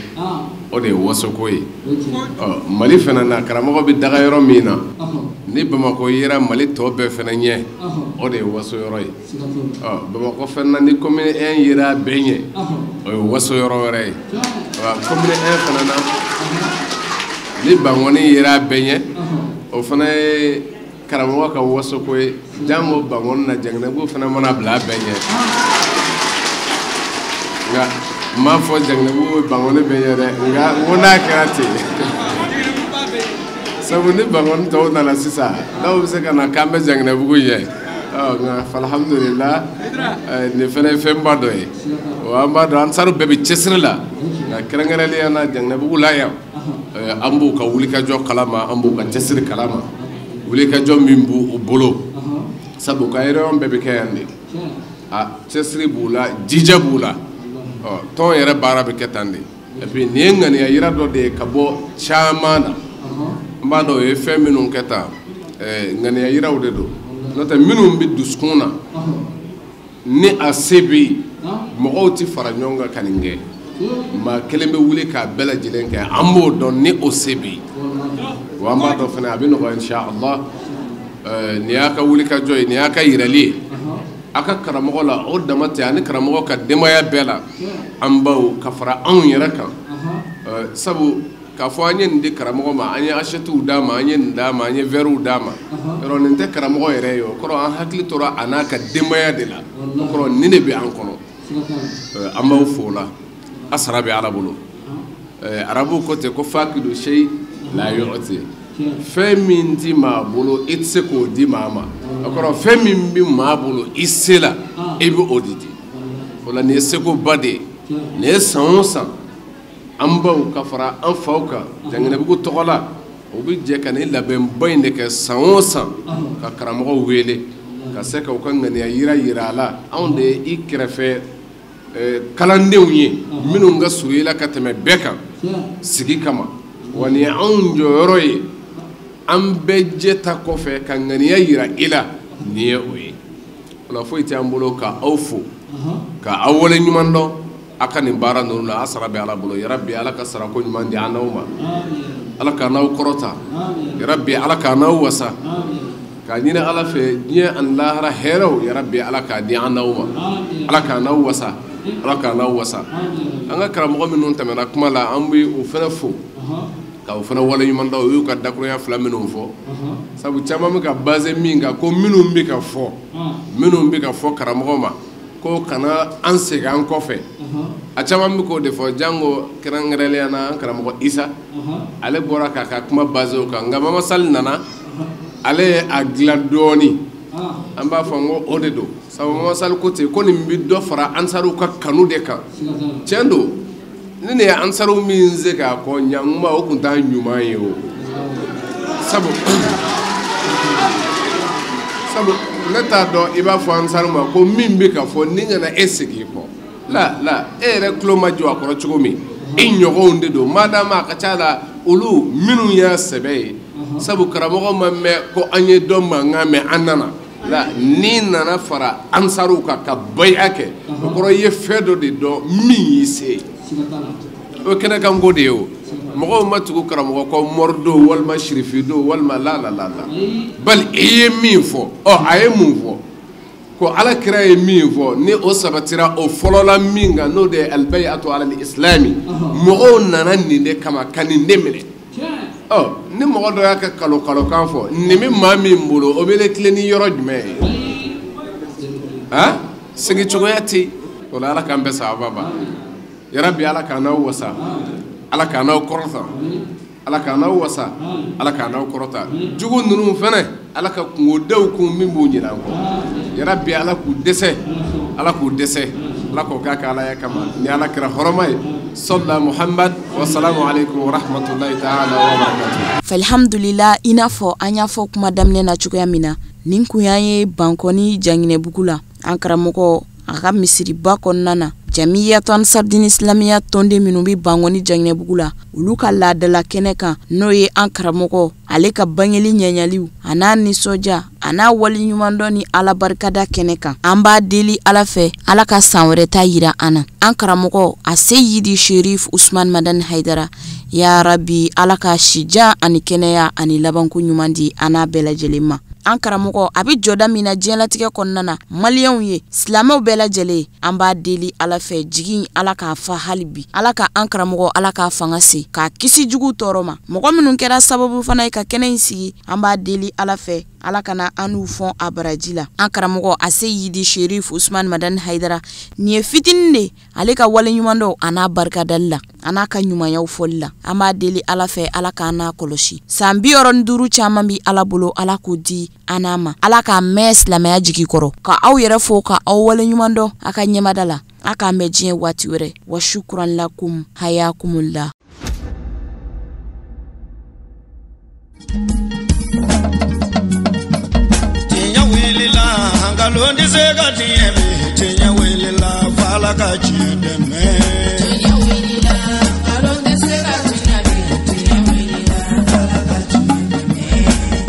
Speaker 11: o de ye wasoko ye. Ɔ Mali fana na, karamɔgɔ bɛ daga yɔrɔ min na, ni Bamakɔ yera Mali tɔ bɛɛ fana ɲɛ, o de ye waso yɔrɔ ye. Ɔ Bamakɔ fana na, ni commune 1 yera bɛɛ ɲɛ, o ye waso yɔrɔ wɛrɛ ye. Commune 1 fana na, ni Bankɔni yera bɛɛ ɲɛ, o fana ye karamɔgɔ ka wasoko ye. Jango Bankɔni na, Janginɛbugu fana mana bila bɛɛ ɲɛ. Nka n m'a fɔ Janginɛbugu bɛ Bankɔni bɛɛ ɲɛ dɛ, nka n ko n'a kɛra ten, sabu ni Bankɔni tɔw nana sisan, dɔw bɛ se ka na k'an bɛ Janginɛbugu ɲɛ. Ɔ nka alhamdulillah, nin fana ye fɛnba dɔ ye. Wa an b'a dɔn Ansaru bɛɛ bɛ cɛsiri la, nka kɛrɛnkɛrɛnnenya la Janginɛbugu la yan, an b'u ka wulikajɔ kalama, an b'u ka cɛsiri kalama, wulikajɔ min b'u bolo, sabu u ka réunion bɛɛ bɛ kɛ yan de. A cɛsiri b'u la, jija b'u la. Ɔ tɔn yɛrɛ baara bɛ kɛ tan de. Et puis nin ye ŋaniya yira dɔ de ye ka bɔ caman na. N b'a dɔn o ye fɛn minnu kɛ tan, ŋaniya yiraw de don. N'o tɛ minnu bɛ dusukun na, ni a se bɛ yen, mɔgɔw tɛ fara ɲɔgɔn kan ka nin kɛ. Maa kelen bɛ wuli k'a bɛɛ lajɛlen kɛ, an b'o dɔn ni o se bɛ yen. Wa an b'a dɔn fana a bɛ nɔgɔya insha Allah. Nin y'a ka wulikajɔ ye, nin y'a ka yirali ye a ka karamɔgɔ la. O dama tɛ, ani karamɔgɔ ka denbaya bɛɛ la, an baw ka fara anw yɛrɛ kan. Sabu k'a fɔ an ye nin di karamɔgɔ ma, an ye assiettes d'a ma, an ye nin d'a ma, an ye verres d'a ma, yɔrɔ nin tɛ karamɔgɔ yɛrɛ ye. O kɔrɔ an hakili tora a n'a ka denbaya de la. O kɔrɔ nin de bɛ an kɔnɔ. An b'aw fo o la, a sara bɛ Ala bolo. Arabuw ko ten ko fakidu sey la yu'ti, fɛn min ti maa bolo i tɛ se k'o di maa ma. O kɔrɔ fɛn min bɛ maa bolo i se la, i bɛ o de di. O la nin ye sekoba de ye. Nin ye san o san an baw ka fara an faw kan Janginɛbugu tɔgɔ la, o bɛ jɛ ka nin labɛnba in de kɛ san o san, ka karamɔgɔw wele ka se ka u ka ŋaniya yira a la. Anw de ye i kɛrɛfɛ kalandenw ye minnu ka surun i la ka tɛmɛ bɛɛ kan sigi kama. Wa nin ye anw jɔyɔrɔ ye, an bɛɛ jɛ ta kɔfɛ ka ŋaniya yira i la, nin ye o ye. O la foyi tɛ an bolo ka aw fo, ka aw wale ɲuman dɔn a ka nin baara ninnu la. A sara bɛ Ala bolo. Yarabi Ala ka sarako ɲuman di an n'aw ma, Ala k'an n'aw kɔrɔta, yarabi Ala k'an n'aw wasa, k'a ɲini Ala fɛ diɲɛ ani lahara hɛrɛw, yarabi Ala k'a di an n'aw ma, Ala k'an n'aw wasa, Ala k'an n'aw wasa. An ka karamɔgɔ minnu tɛmɛna kuma la, an bɛ o fana fo ka o fana wale ɲuman dɔn. U y'u ka dakurunya fila minnu fɔ, sabu caman bɛ ka base min kan, ko minnu bɛ ka fɔ, minnu bɛ ka fɔ karamɔgɔ ma ko kana an segin an kɔfɛ, a caman bɛ k'o de fɔ. Jango kɛrɛnkɛrɛnnenya na an karamɔgɔ Isa, ale bɔra k'a ka kuma base o kan. Nka Mama Sali nana, ale ye a dilan dɔɔni. An b'a fɔ n ko o de don, sabu Mama Sali ko ten ko nin bɛ dɔ fara Ansaruw ka kanu de kan. Tiɲɛ don, ni nin ye Ansaruw min se k'a kɔ ɲankuma, o tun t'a ɲuman ye o. Sabu ne t'a dɔn i b'a fɔ Ansaru ma ko min bɛ ka fɔ ni kana e segin kɔ la la, e yɛrɛ tulo ma jɔ a kɔrɔ cogo min, e ɲɔgɔnw de don. Madama a ka ca la olu minnu y'a sɛbɛ ye, sabu karamɔgɔ ma mɛn ko an ye dɔ mankan mɛn an nana la, n'i nana fara Ansaruw kan ka baya kɛ, o kɔrɔ i ye fɛn dɔ de dɔn min y'i se. O kɛnɛkanko de ye o. Mɔgɔw ma tugu karamɔgɔ kɔ mɔri don walima sirifi don walima la la la la, bali i ye min fɔ, ɔ a ye mun fɔ ko Ala kira ye min fɔ, ni o sabatira o fɔlɔla min kan, n'o de ye alibayatu alal islami. Mɔgɔw nana nin de kama ka nin de minɛ. Ɔ ni mɔgɔ dɔ y'a kɛ kalo kalo kan fɔ nin bɛ maa min bolo o bɛ tilen ni yɔrɔ jumɛn ye han segin cogoya tɛ o la. Ala k'an bɛɛ sababa ma yarabi. Ala k'an n'aw wasa, Ala k'an n'aw kɔrɔta, Ala k'an n'aw wasa, Ala k'an n'aw kɔrɔta. Jugu ninnu fɛnɛ, Ala ka kungo daw kun min b'u ɲinɛ an kɔ yarabi. Ala k'u dɛsɛ, Ala k'u dɛsɛ, Ala k'o k'a kɛ Alaya kama ni Ala kɛra hɔrɔma ye. Sɔlla Muhammad wa salamu aleykum wa rahmatulahi taala wa barakatuh.
Speaker 2: Alhamdulila, i n'a fɔ an y'a fɔ kuma daminɛ na cogoya min na, nin kun y'an ye Bankɔni Janginɛbugu la, an karamɔgɔ a ka misiriba kɔnɔna na. Jamiyatu Ansardini Silamiya tɔnden minnu bɛ Bankɔni Janginɛbugu la, olu ka laadala kɛnɛ kan, n'o ye an karamɔgɔ ale ka bangeli ɲɛɲaliw a n'a nisɔndiya a n'a waleɲumandɔn ni Ala barikada kɛnɛ kan. An b'a deli Ala fɛ, Ala ka san wɛrɛ ta yira an na. An karamɔgɔ a Seyidi Sherif Usman Madani Hayidara, ya Rabi, Ala ka sijan ani kɛnɛya ani labanko ɲuman di an n'a bɛɛ lajɛlen ma. An karamɔgɔ a bɛ jɔda min na diɲɛlatigɛ kɔnɔna na, maliyɛnw ye, silamɛw bɛɛ lajɛlen, an b'a deli Ala fɛ, jigin Ala k'a fa hali bi. Ala ka an karamɔgɔ, Ala k'a fanga se k'a kisi jugu tɔɔrɔ ma. Mɔgɔ minnu kɛra sababu fana ye ka kɛnɛ in sigi, an b'a deli Ala fɛ, Ala kana an n'u fɔn a baraji la. An karamɔgɔ a Seyidi Sherif Usman Madani Hayidara, nin ye fitinin de ale ka waleɲumandɔn a n'a barikadali la, a n'a ka ɲumanyaw fɔli la. An b'a deli Ala fɛ, Ala k'an n'a kɔlɔsi. San 65 caman bi Ala bolo, Ala k'o di an n'a ma, Ala k'a mɛn silamɛya jigi kɔrɔ. Ka aw yɛrɛ fo ka aw waleɲuman dɔn a ka ɲɛmada la. A k'an bɛn diɲɛ waati wɛrɛ. Wa shukran lakum hayakumullah.
Speaker 1: Tiɲɛ wulila, nkalon tɛ se ka tiɲɛ bi. Tiɲɛ wulila, f'Ala ka tiɲɛ dɛmɛ.
Speaker 12: Tiɲɛ wulila, nkalon tɛ se ka tiɲɛ bi. Tiɲɛ wulila, f'Ala ka tiɲɛ dɛmɛ.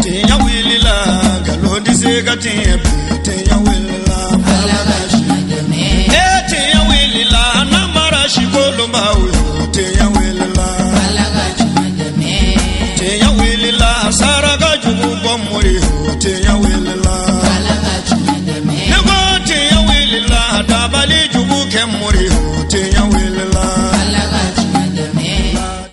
Speaker 1: Tiɲɛ wulila, nkalon tɛ se ka tiɲɛ bi. Tiɲɛ wulila, f'Ala ka tiɲɛ dɛmɛ. Ee tiɲɛ wulila, namara si kolonbaw yo. Tiɲɛ wulila,
Speaker 12: f'Ala ka tiɲɛ dɛmɛ.
Speaker 1: Tiɲɛ wulila, saraka jugu bɔ mori yo. Tiɲɛ wulila,
Speaker 12: f'Ala ka tiɲɛ dɛmɛ.
Speaker 1: Ne ko tiɲɛ wulila, dabali jugu kɛ mori yo.